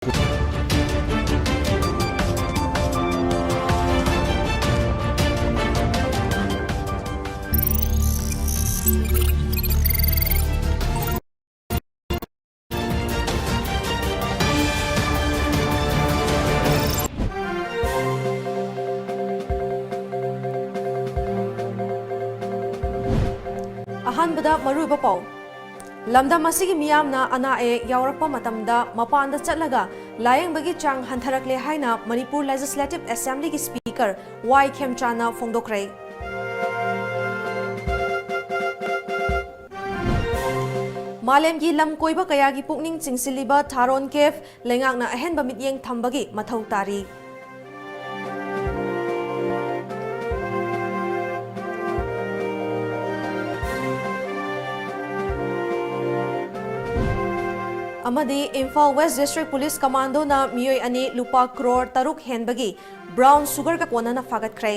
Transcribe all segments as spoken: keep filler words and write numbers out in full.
ꯑꯍꯥꯟꯕꯗ ꯃꯔꯨꯑꯣꯏꯕ ꯄꯥꯎ꯫ ꯂꯝꯗꯝ ꯑꯁꯤꯒꯤ ꯃꯤꯌꯥꯝꯅ ꯑꯅꯥ ꯑꯌꯦꯛ ꯌꯥꯎꯔꯛꯄ ꯃꯇꯝꯗ ꯃꯄꯥꯟꯗ ꯆꯠꯂꯒ ꯂꯥꯌꯦꯡꯕꯒꯤ ꯆꯥꯡ ꯍꯟꯊꯔꯛꯂꯦ ꯍꯥꯏꯅ ꯃꯅꯤꯄꯨꯔ ꯂꯦꯖꯤꯁꯂꯦꯇꯤꯚ ꯑꯦꯁꯦꯝꯕ꯭ꯂꯤꯒꯤ ꯁ꯭ꯄꯤꯀꯔ ꯋꯥꯏ ꯈꯦꯝꯆꯥꯅ ꯐꯣꯡꯗꯣꯛꯈ꯭ꯔꯦ꯫ ꯃꯥꯂꯦꯝꯒꯤ ꯂꯝ ꯀꯣꯏꯕ ꯀꯌꯥꯒꯤ ꯄꯨꯛꯅꯤꯡ ꯆꯤꯡꯁꯤꯜꯂꯤꯕ ꯊꯥꯔꯣꯟ ꯀꯦꯐ ꯂꯩꯉꯥꯛꯅ ꯑꯍꯦꯟꯕ ꯃꯤꯠꯌꯦꯡ ꯊꯝꯕꯒꯤ ꯃꯊꯧ ꯇꯥꯔꯤ꯫ ꯑꯃꯗꯤ ꯏꯝꯐꯥꯜ ꯋꯦꯁ ꯗꯤꯁꯇ꯭ꯔꯤꯛ ꯄꯨꯂꯤꯁ ꯀꯃꯥꯟꯗꯣꯅ ꯃꯤꯑꯣꯏ ꯑꯅꯤ ꯂꯨꯄꯥ ꯀ꯭ꯔꯣꯔ ꯇꯔꯨꯛ ꯍꯦꯟꯕꯒꯤ ꯕ꯭ꯔꯥꯎꯟ ꯁꯨꯒꯔꯒ ꯀꯣꯟꯅꯅ ꯐꯥꯒꯠꯈ꯭ꯔꯦ꯫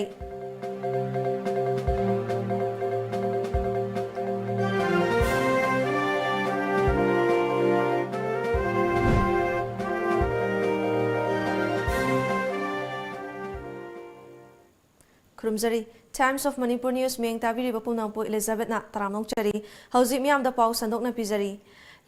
ꯈꯨꯔꯨꯝꯖꯔꯤ꯫ Times of Manipur News ꯃꯤꯌꯦꯡ ꯇꯥꯕꯤꯔꯤꯕ ꯄꯨꯝꯅꯃꯛꯄꯨ ꯏꯂꯤꯖꯥꯕꯦꯠꯅ ꯇꯔꯥꯝꯅ ꯑꯣꯛꯆꯔꯤ꯫ ꯍꯧꯖꯤꯛ ꯃꯤꯌꯥꯝꯗ ꯄꯥꯎ ꯁꯟꯗꯣꯛꯅ ꯄꯤꯖꯔꯤ꯫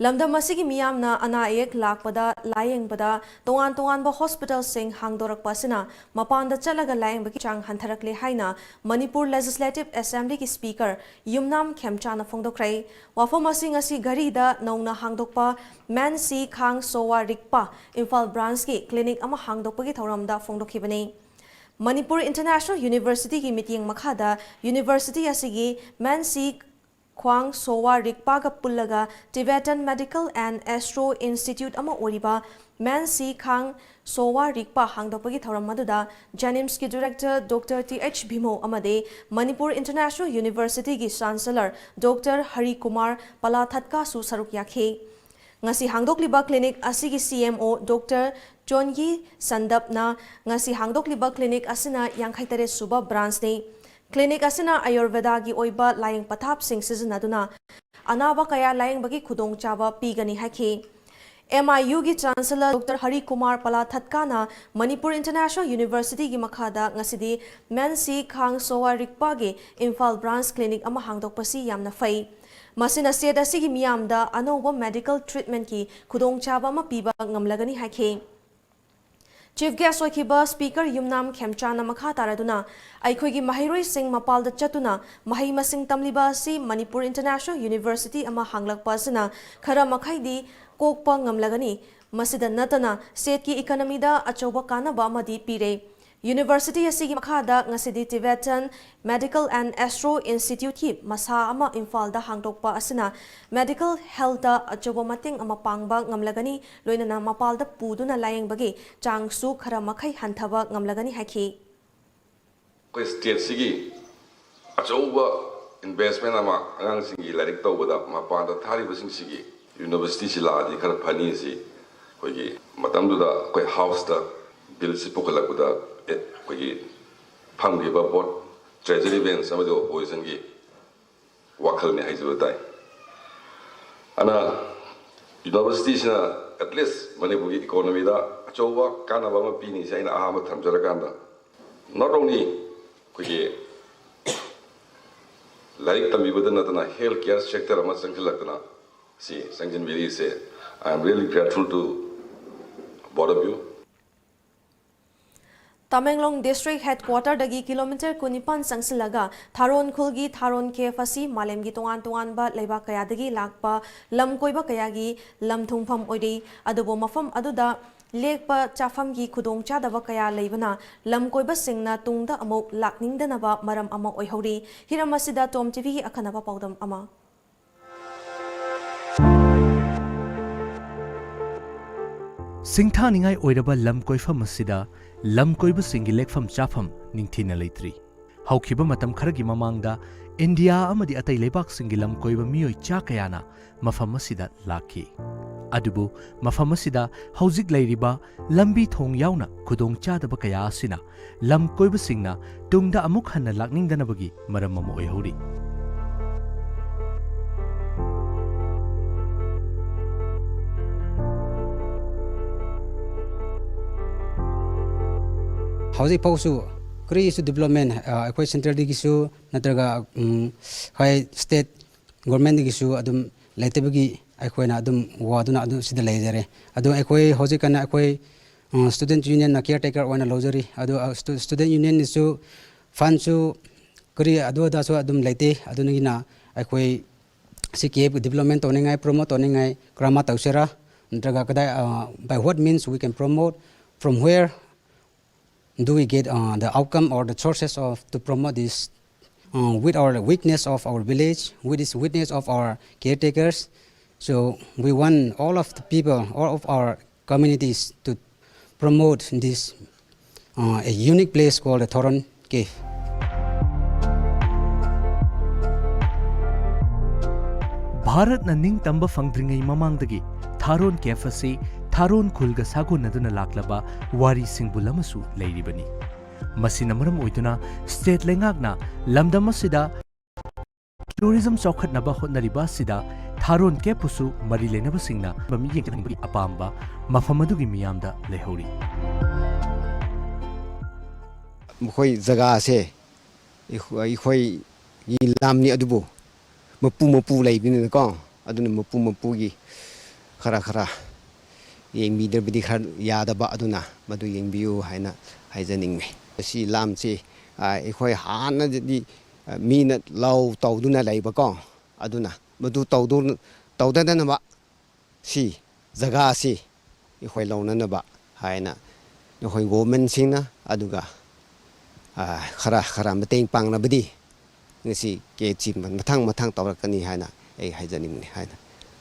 ꯂꯝꯗꯝ ꯑꯁꯤꯒꯤ ꯃꯤꯌꯥꯝꯅ ꯑꯅꯥ ꯑꯌꯦꯛ ꯂꯥꯛꯄꯗ, ꯂꯥꯌꯦꯡꯕꯗ ꯇꯣꯉꯥꯟ ꯇꯣꯉꯥꯟꯕ ꯍꯣꯁꯄꯤꯇꯥꯜꯁꯤꯡ ꯍꯥꯡꯗꯣꯔꯛꯄ ꯑꯁꯤꯅ ꯃꯄꯥꯟꯗ ꯆꯠꯂꯒ ꯂꯥꯌꯦꯡꯕꯒꯤ ꯆꯥꯡ ꯍꯟꯊꯔꯛꯂꯦ ꯍꯥꯏꯅ ꯃꯅꯤꯄꯨꯔ ꯂꯦꯖꯤꯁꯂꯦꯇꯤꯚ ꯑꯦꯁꯦꯝꯕ꯭ꯂꯤꯒꯤ ꯁ꯭ꯄꯤꯀꯔ ꯌꯨꯝꯅꯥꯝ ꯈꯦꯝꯆꯥꯅ ꯐꯣꯡꯗꯣꯛꯈ꯭ꯔꯦ꯫ ꯋꯥꯐꯝ ꯑꯁꯤ ꯉꯁꯤ ꯘꯔꯤꯗ ꯅꯧꯅ ꯍꯥꯡꯗꯣꯛꯄ ꯃꯦꯟꯁꯤ ꯈꯥꯡ ꯁꯣꯋꯥ ꯔꯤꯛꯄꯥ ꯏꯝꯐꯥꯜ ꯕ꯭ꯔꯥꯟꯁꯀꯤ ꯀ꯭ꯂꯤꯅꯤꯛ ꯑꯃ ꯍꯥꯡꯗꯣꯛꯄꯒꯤ ꯊꯧꯔꯝꯗ ꯐꯣꯡꯗꯣꯛꯈꯤꯕꯅꯤ꯫ ꯃꯅꯤꯄꯨꯔ ꯏꯟꯇꯔꯅꯦꯁꯅꯦꯜ ꯌꯨꯅꯤꯚꯔꯁꯤꯇꯤꯒꯤ ꯃꯤꯠꯌꯦꯡ ꯃꯈꯥꯗ ꯌꯨꯅꯤꯚꯔꯁꯤꯇꯤ ꯑꯁꯤꯒꯤ ꯃꯦꯟꯁꯤ ꯈ꯭ꯋꯥꯡ ꯁꯣꯋꯥ ꯔꯤꯛꯄꯥꯒ ꯄꯨꯜꯂꯒ Tibetan Medical and Astro Institute ꯑꯃ ꯑꯣꯏꯔꯤꯕ ꯃꯦꯟꯁꯤ ꯈꯥꯡ ꯁꯣꯋꯥ ꯔꯤꯛꯄꯥ ꯍꯥꯡꯗꯣꯛꯄꯒꯤ ꯊꯧꯔꯝ ꯑꯗꯨꯗ ꯖꯦꯅꯤꯝꯁꯀꯤ director doctor T H Bhimo ꯑꯃꯗꯤ ꯃꯅꯤꯄꯨꯔ ꯏꯟꯇꯔꯅꯦꯁꯅꯦꯜ ꯌꯨꯅꯤꯚꯔꯁꯤꯇꯤꯒꯤ ꯆꯥꯟꯁꯦꯂꯔ ꯗꯣꯛꯇꯔ ꯍꯔꯤ ꯀꯨꯃꯥꯔ ꯄꯂꯥꯊꯠꯀꯥꯁꯨ ꯁꯔꯨꯛ ꯌꯥꯈꯤ꯫ ꯉꯁꯤ ꯍꯥꯡꯗꯣꯛꯂꯤꯕ ꯀ꯭ꯂꯤꯅꯤꯛ ꯑꯁꯤꯒꯤ ꯁꯤ ꯑꯦꯝ ꯑꯣ ꯗꯣꯛꯇꯔ ꯆꯣꯟꯒꯤ ꯁꯟꯗꯞꯅ ꯉꯁꯤ ꯍꯥꯡꯗꯣꯛꯂꯤꯕ ꯀ꯭ꯂꯤꯅꯤꯛ ꯑꯁꯤꯅ ꯌꯥꯡꯈꯩ ꯇꯔꯦꯠ ꯁꯨꯕ ꯕ꯭ꯔꯥꯟꯁꯅꯤ꯫ ꯀ꯭ꯂꯤꯅꯤꯛ ꯑꯁꯤꯅ ꯑꯌꯨꯔꯚꯦꯗꯥꯒꯤ ꯑꯣꯏꯕ ꯂꯥꯌꯦꯡ ꯄꯊꯥꯞꯁꯤꯡ ꯁꯤꯖꯤꯟꯅꯗꯨꯅ ꯑꯅꯥꯕ ꯀꯌꯥ ꯂꯥꯌꯦꯡꯕꯒꯤ ꯈꯨꯗꯣꯡꯆꯥꯕ ꯄꯤꯒꯅꯤ ꯍꯥꯏꯈꯤ꯫ ꯑꯦꯝ ꯑꯥꯏ ꯌꯨꯒꯤ Chancellor Doctor Harry Kumar ꯄꯂꯥꯊꯠꯀꯥꯅ Manipur International Universityꯒꯤ ꯃꯈꯥꯗ ꯉꯁꯤꯗꯤ ꯃꯦꯟꯁꯤ ꯈꯥꯡ ꯁꯣꯋꯥ ꯔꯤꯛꯄꯥꯒꯤ ꯏꯝꯐꯥꯜ branch clinic ꯑꯃ ꯍꯥꯡꯗꯣꯛꯄꯁꯤ ꯌꯥꯝꯅ ꯐꯩ꯫ ꯃꯁꯤꯅ state ꯑꯁꯤꯒꯤ ꯃꯤꯌꯥꯝꯗ ꯑꯅꯧꯕ medical treatmentꯀꯤ ꯈꯨꯗꯣꯡꯆꯥꯕ ꯑꯃ ꯄꯤꯕ ꯉꯝꯂꯒꯅꯤ ꯍꯥꯏꯈꯤ꯫ Chief guest ꯑꯣꯏꯈꯤꯕ Speaker ꯌꯨꯝꯅꯥꯝ ꯈꯦꯝꯆꯥꯟꯅ ꯃꯈꯥ ꯇꯥꯔꯗꯨꯅ, ꯑꯩꯈꯣꯏꯒꯤ ꯃꯍꯩꯔꯣꯏꯁꯤꯡ ꯃꯄꯥꯜꯗ ꯆꯠꯇꯨꯅ ꯃꯍꯩ ꯃꯁꯤꯡ ꯇꯝꯂꯤꯕ ꯑꯁꯤ ꯃꯅꯤꯄꯨꯔ International University ꯑꯃ ꯍꯥꯡꯂꯛꯄ ꯑꯁꯤꯅ ꯈꯔ ꯃꯈꯩꯗꯤ ꯀꯣꯛꯄ ꯉꯝꯂꯒꯅꯤ꯫ ꯃꯁꯤꯗ ꯅꯠꯇꯅ stateꯀꯤ economyꯗ ꯑꯆꯧꯕ ꯀꯥꯟꯅꯕ ꯑꯃꯗꯤ ꯄꯤꯔꯦ꯫ University ꯑꯁꯤꯒꯤ ꯃꯈꯥꯗ ꯉꯁꯤꯗꯤ Tibetan Medical and Astro Instituteꯀꯤ ꯃꯁꯥ ꯑꯃ ꯏꯝꯐꯥꯜꯗ ꯍꯥꯡꯗꯣꯛꯄ ꯑꯁꯤꯅ medical healthꯇ ꯑꯆꯧꯕ ꯃꯇꯦꯡ ꯑꯃ ꯄꯥꯡꯕ ꯉꯝꯂꯒꯅꯤ, ꯂꯣꯏꯅꯅ ꯃꯄꯥꯜꯗ ꯄꯨꯗꯨꯅ ꯂꯥꯌꯦꯡꯕꯒꯤ ꯆꯥꯡꯁꯨ ꯈꯔ ꯃꯈꯩ ꯍꯟꯊꯕ ꯉꯝꯂꯒꯅꯤ ꯍꯥꯏꯈꯤ꯫ ꯑꯩꯈꯣꯏ stateꯁꯤꯒꯤ ꯑꯆꯧꯕ investment ꯑꯃ ꯑꯉꯥꯡꯁꯤꯡꯒꯤ ꯂꯥꯏꯔꯤꯛ ꯇꯧꯕꯗ ꯃꯄꯥꯟꯗ ꯊꯥꯔꯤꯕꯁꯤꯡꯁꯤꯒꯤ universityꯁꯤ ꯂꯥꯛꯑꯗꯤ ꯈꯔ ꯐꯅꯤ ꯁꯤ ꯑꯩꯈꯣꯏꯒꯤ ꯃꯇꯝꯗꯨꯗ ꯑꯩꯈꯣꯏ houseꯇ billꯁꯤ ꯄꯨꯈꯠꯂꯛꯄꯗ, ꯑꯦ, ꯑꯩꯈꯣꯏꯒꯤ ꯐꯝꯈꯤꯕ both treasury bench ꯑꯃꯗꯤ oppositionꯒꯤ ꯋꯥꯈꯜꯅꯤ ꯍꯥꯏꯖꯕ ꯇꯥꯏ꯫ ꯑꯗꯨꯅ universityꯁꯤꯅ at least ꯃꯅꯤꯄꯨꯔꯒꯤ economyꯗ ꯑꯆꯧꯕ ꯀꯥꯟꯅꯕ ꯑꯃ ꯄꯤꯅꯤꯁꯦ ꯑꯩꯅ ꯑꯍꯥꯟꯕ ꯊꯝꯖꯔꯀꯥꯟꯗ, not only ꯑꯩꯈꯣꯏꯒꯤ ꯂꯥꯏꯔꯤꯛ ꯇꯝꯕꯤꯕꯗ ꯅꯠꯇꯅ health care sector ꯑꯃ ꯆꯪꯁꯤꯜꯂꯛꯇꯅ ꯁꯤ ꯆꯪꯁꯤꯟꯕꯤꯔꯤꯁꯦ, I am really grateful to both of you. Tamenglong district headquarterꯗꯒꯤ kilometre ꯀꯨꯟꯅꯤꯄꯥꯟ ꯆꯪꯁꯤꯜꯂꯒ ꯊꯥꯔꯣꯟ ꯈꯨꯜꯒꯤ ꯊꯥꯔꯣꯟ cafe ꯑꯁꯤ ꯃꯥꯂꯦꯝꯒꯤ ꯇꯣꯉꯥꯟ ꯇꯣꯉꯥꯟꯕ ꯂꯩꯕꯥꯛ ꯀꯌꯥꯗꯒꯤ ꯂꯥꯛꯄ ꯂꯝ ꯀꯣꯏꯕ ꯀꯌꯥꯒꯤ ꯂꯝ ꯊꯨꯡꯐꯝ ꯑꯣꯏꯔꯤ꯫ ꯑꯗꯨꯕꯨ ꯃꯐꯝ ꯑꯗꯨꯗ ꯂꯦꯛꯄ ꯆꯥꯐꯝꯒꯤ ꯈꯨꯗꯣꯡꯆꯥꯗꯕ ꯀꯌꯥ ꯂꯩꯕꯅ ꯂꯝ ꯀꯣꯏꯕꯁꯤꯡꯅ ꯇꯨꯡꯗ ꯑꯃꯨꯛ ꯂꯥꯛꯅꯤꯡꯗꯅꯕ ꯃꯔꯝ ꯑꯃ ꯑꯣꯏꯍꯧꯔꯤ꯫ ꯍꯤꯔꯝ ꯑꯁꯤꯗ Tom TVꯒꯤ ꯑꯈꯟꯅꯕ ꯄꯥꯎꯗꯝ ꯑꯃ꯫ ꯁꯤꯡꯊꯥꯅꯤꯡꯉꯥꯏ ꯑꯣꯏꯔꯕ ꯂꯝ ꯀꯣꯏꯐꯝ ꯑꯁꯤꯗ ꯂꯝ ꯀꯣꯏꯕꯁꯤꯡꯒꯤ ꯂꯦꯛꯐꯝ ꯆꯥꯐꯝ ꯅꯤꯡꯊꯤꯅ ꯂꯩꯇ꯭ꯔꯤ꯫ ꯍꯧꯈꯤꯕ ꯃꯇꯝ ꯈꯔꯒꯤ ꯃꯃꯥꯡꯗ ꯏꯟꯗꯤꯌꯥ ꯑꯃꯗꯤ ꯑꯇꯩ ꯂꯩꯕꯥꯛꯁꯤꯡꯒꯤ ꯂꯝ ꯀꯣꯏꯕ ꯃꯤꯑꯣꯏ ꯆꯥ ꯀꯌꯥꯅ ꯃꯐꯝ ꯑꯁꯤꯗ ꯂꯥꯛꯈꯤ꯫ ꯑꯗꯨꯕꯨ ꯃꯐꯝ ꯑꯁꯤꯗ ꯍꯧꯖꯤꯛ ꯂꯩꯔꯤꯕ ꯂꯝꯕꯤ ꯊꯣꯡ ꯌꯥꯎꯅ ꯈꯨꯗꯣꯡꯆꯥꯗꯕ ꯀꯌꯥ ꯑꯁꯤꯅ ꯂꯝ ꯀꯣꯏꯕꯁꯤꯡꯅ ꯇꯨꯡꯗ ꯑꯃꯨꯛ ꯍꯟꯅ ꯂꯥꯛꯅꯤꯡꯗꯅꯕꯒꯤ ꯃꯔꯝ ꯑꯃ ꯑꯣꯏꯍꯧꯔꯤ꯫ ꯍꯧꯖꯤꯛ ꯐꯥꯎꯁꯨ ꯀꯔꯤꯁꯨ development, ꯑ, ꯑꯩꯈꯣꯏ centreꯗꯒꯤꯁꯨ ꯅꯠꯇ꯭ꯔꯒ, ꯎꯝ, ꯍꯣꯏ, state governmentꯗꯒꯤꯁꯨ ꯑꯗꯨꯝ ꯂꯩꯇꯕꯒꯤ ꯑꯩꯈꯣꯏꯅ ꯑꯗꯨꯝ ꯋꯥꯗꯨꯅ ꯑꯗꯨꯝ ꯁꯤꯗ ꯂꯩꯖꯔꯦ꯫ ꯑꯗꯨ ꯑꯩꯈꯣꯏ ꯍꯧꯖꯤꯛꯀꯥꯟꯅ ꯑꯩꯈꯣꯏ, ꯎꯝ, student unionꯅ caretaker ꯑꯣꯏꯅ ꯂꯧꯖꯔꯤ꯫ ꯑꯗꯨ, ꯑ, stu-, student unionꯅꯁꯨ fundꯁꯨ ꯀꯔꯤ ꯑꯗꯨ ꯑꯗꯥꯁꯨ ꯑꯗꯨꯝ ꯂꯩꯇꯦ꯫ ꯑꯗꯨꯅꯒꯤꯅ ꯑꯩꯈꯣꯏ ꯁꯤ ꯀꯦꯞ development ꯇꯧꯅꯤꯡꯉꯥꯏ, promote ꯇꯧꯅꯤꯡꯉꯥꯏ ꯀꯔꯝꯅ ꯇꯧꯁꯤꯔꯥ? ꯅꯠꯇ꯭ꯔꯒ ꯀꯗꯥꯏ, ꯑ, by what means we can promote? From where do we get, uh, the outcome or the sources of to promote this, uh, with our weakness of our village, with this weakness of our caretakers? So we want all of the people, all of our communities to promote this, uh, a unique place called the Thoron Cave. ꯚꯥꯔꯠꯅ ꯅꯤꯡꯇꯝꯕ ꯐꯪꯗ꯭ꯔꯤꯉꯩ ꯃꯃꯥꯡꯗꯒꯤ ꯊꯥꯔꯣꯟ ꯀꯦꯐ ꯑꯁꯤ ꯊꯥꯔꯣꯟ ꯈꯨꯜꯒ ꯁꯥꯒꯣꯟꯅꯗꯨꯅ ꯂꯥꯛꯂꯕ ꯋꯥꯔꯤ ꯁꯤꯡꯕꯨꯜ ꯑꯃꯁꯨ ꯂꯩꯔꯤꯕꯅꯤ꯫ ꯃꯁꯤꯅ ꯃꯔꯝ ꯑꯣꯏꯗꯨꯅ state ꯂꯩꯉꯥꯛꯅ ꯂꯝꯗꯝ ꯑꯁꯤꯗ tourism ꯆꯥꯎꯈꯠꯅꯕ ꯍꯣꯠꯅꯔꯤꯕ ꯑꯁꯤꯗ ꯊꯥꯔꯣꯟ ꯀꯦꯞꯄꯨꯁꯨ ꯃꯔꯤ ꯂꯩꯅꯕꯁꯤꯡꯅ ꯃꯤꯠꯌꯦꯡ ꯆꯪꯍꯟꯅꯤꯡꯕꯒꯤ ꯑꯄꯥꯝꯕ ꯃꯐꯝ ꯑꯗꯨꯒꯤ ꯃꯤꯌꯥꯝꯗ ꯂꯩꯍꯧꯔꯤ꯫ ꯃꯈꯣꯏ ꯖꯒꯥꯁꯦ ꯑꯩꯈꯣꯏ-, ꯑꯩꯈꯣꯏꯒꯤ ꯂꯝꯅꯤ, ꯑꯗꯨꯕꯨ ꯃꯄꯨ ꯃꯄꯨ ꯂꯩꯕꯅꯤꯅꯀꯣ, ꯑꯗꯨꯅ ꯃꯄꯨ ꯃꯄꯨꯒꯤ ꯈꯔ ꯈꯔ ꯌꯦꯡꯕꯤꯗ꯭ꯔꯕꯗꯤ ꯈꯔ ꯌꯥꯗꯕ, ꯑꯗꯨꯅ ꯃꯗꯨ ꯌꯦꯡꯕꯤꯌꯨ ꯍꯥꯏꯅ ꯍꯥꯏꯖꯅꯤꯡꯉꯤ꯫ ꯃꯁꯤ ꯂꯝꯁꯤ, ꯑ, ꯑꯩꯈꯣꯏ ꯍꯥꯟꯅꯗꯤ, ꯑ, ꯃꯤꯅ ꯂꯧ ꯇꯧꯗꯨꯅ ꯂꯩꯕꯀꯣ, ꯑꯗꯨꯅ ꯃꯗꯨ ꯇꯧꯗꯨ-, ꯇꯧꯗꯅꯕ ꯁꯤ ꯖꯒꯥ ꯑꯁꯤ ꯑꯩꯈꯣꯏ ꯂꯧꯅꯅꯕ ꯍꯥꯏꯅ ꯑꯩꯈꯣꯏ governmentꯁꯤꯡꯅ ꯑꯗꯨꯒ, ꯑ, ꯈꯔ ꯈꯔ ꯃꯇꯦꯡ ꯄꯥꯡꯅꯕꯗꯤ ꯉꯁꯤ ꯀꯦꯞꯁꯤ ꯃꯊꯪ ꯃꯊꯪ ꯇꯧꯔꯛꯀꯅꯤ ꯍꯥꯏꯅ ꯑꯩ ꯍꯥꯏꯖꯅꯤꯡꯕꯅꯤ ꯍꯥꯏꯅ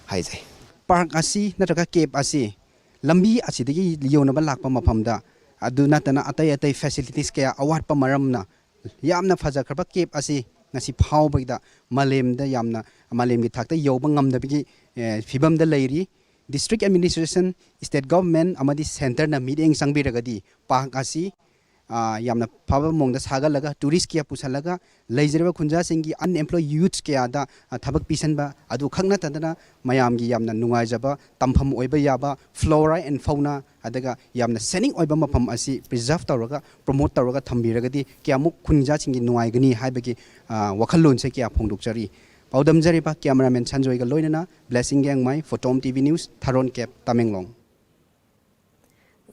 ꯍꯥꯏꯖꯩ꯫ Park ꯑꯁꯤ ꯅꯠꯇ꯭ꯔꯒ ꯀꯦꯞ ꯑꯁꯤ ꯂꯝꯕꯤ ꯑꯁꯤꯗꯒꯤ ꯌꯧꯅꯕ ꯂꯥꯛꯄ ꯃꯐꯝꯗ, ꯑꯗꯨ ꯅꯠꯇꯅ ꯑꯇꯩ ꯑꯇꯩ facilities ꯀꯌꯥ ꯑꯋꯥꯠꯄ ꯃꯔꯝꯅ ꯌꯥꯝꯅ ꯐꯖꯈ꯭ꯔꯕ ꯀꯦꯞ ꯑꯁꯤ ꯉꯁꯤ ꯐꯥꯎꯕꯗ ꯃꯥꯂꯦꯝꯗ ꯌꯥꯝꯅ, ꯃꯥꯂꯦꯝꯒꯤ ꯊꯥꯛꯇ ꯌꯧꯕ ꯉꯝꯗꯕꯒꯤ, ꯑꯦ, ꯐꯤꯕꯝꯗ ꯂꯩꯔꯤ꯫ District administration, state government ꯑꯃꯗꯤ centreꯅ ꯃꯤꯠꯌꯦꯡ ꯆꯪꯕꯤꯔꯒꯗꯤ park ꯑꯁꯤ ꯑ, ꯌꯥꯝꯅ ꯐꯕ ꯃꯑꯣꯡꯗ ꯁꯥꯒꯠꯂꯒ, tourist ꯀꯌꯥ ꯄꯨꯁꯜꯂꯒ, ꯂꯩꯖꯔꯤꯕ ꯈꯨꯟꯖꯥꯁꯤꯡꯒꯤ unemployed youths ꯀꯌꯥꯗ, ꯑ, ꯊꯕꯛ ꯄꯤꯁꯟꯕ, ꯑꯗꯨ ꯈꯛ ꯅꯠꯇꯗꯅ ꯃꯌꯥꯝꯒꯤ ꯌꯥꯝꯅ ꯅꯨꯡꯉꯥꯏꯖꯕ ꯇꯝꯐꯝ ꯑꯣꯏꯕ ꯌꯥꯕ flora and fauna, ꯑꯗꯨꯒ ꯌꯥꯝꯅ scenic ꯑꯣꯏꯕ ꯃꯐꯝ ꯑꯁꯤ preserve ꯇꯧꯔꯒ, promote ꯇꯧꯔꯒ ꯊꯝꯕꯤꯔꯒꯗꯤ ꯀꯌꯥꯃꯨꯛ ꯈꯨꯟꯖꯥꯁꯤꯡꯒꯤ ꯅꯨꯡꯉꯥꯏꯒꯅꯤ ꯍꯥꯏꯕꯒꯤ, ꯑ, ꯋꯥꯈꯜꯂꯣꯟꯁꯦ ꯀꯌꯥ ꯐꯣꯡꯗꯣꯛꯆꯔꯤ꯫ ꯄꯥꯎꯗꯝꯖꯔꯤꯕ cameraman ꯁꯟꯖꯣꯏꯒ ꯂꯣꯏꯅꯅ Blessing ꯒꯦꯡꯃꯥꯏ, Photom TV News, ꯊꯥꯔꯣꯟ ꯀꯦꯞ, ꯇꯃꯦꯡꯂꯣꯡ꯫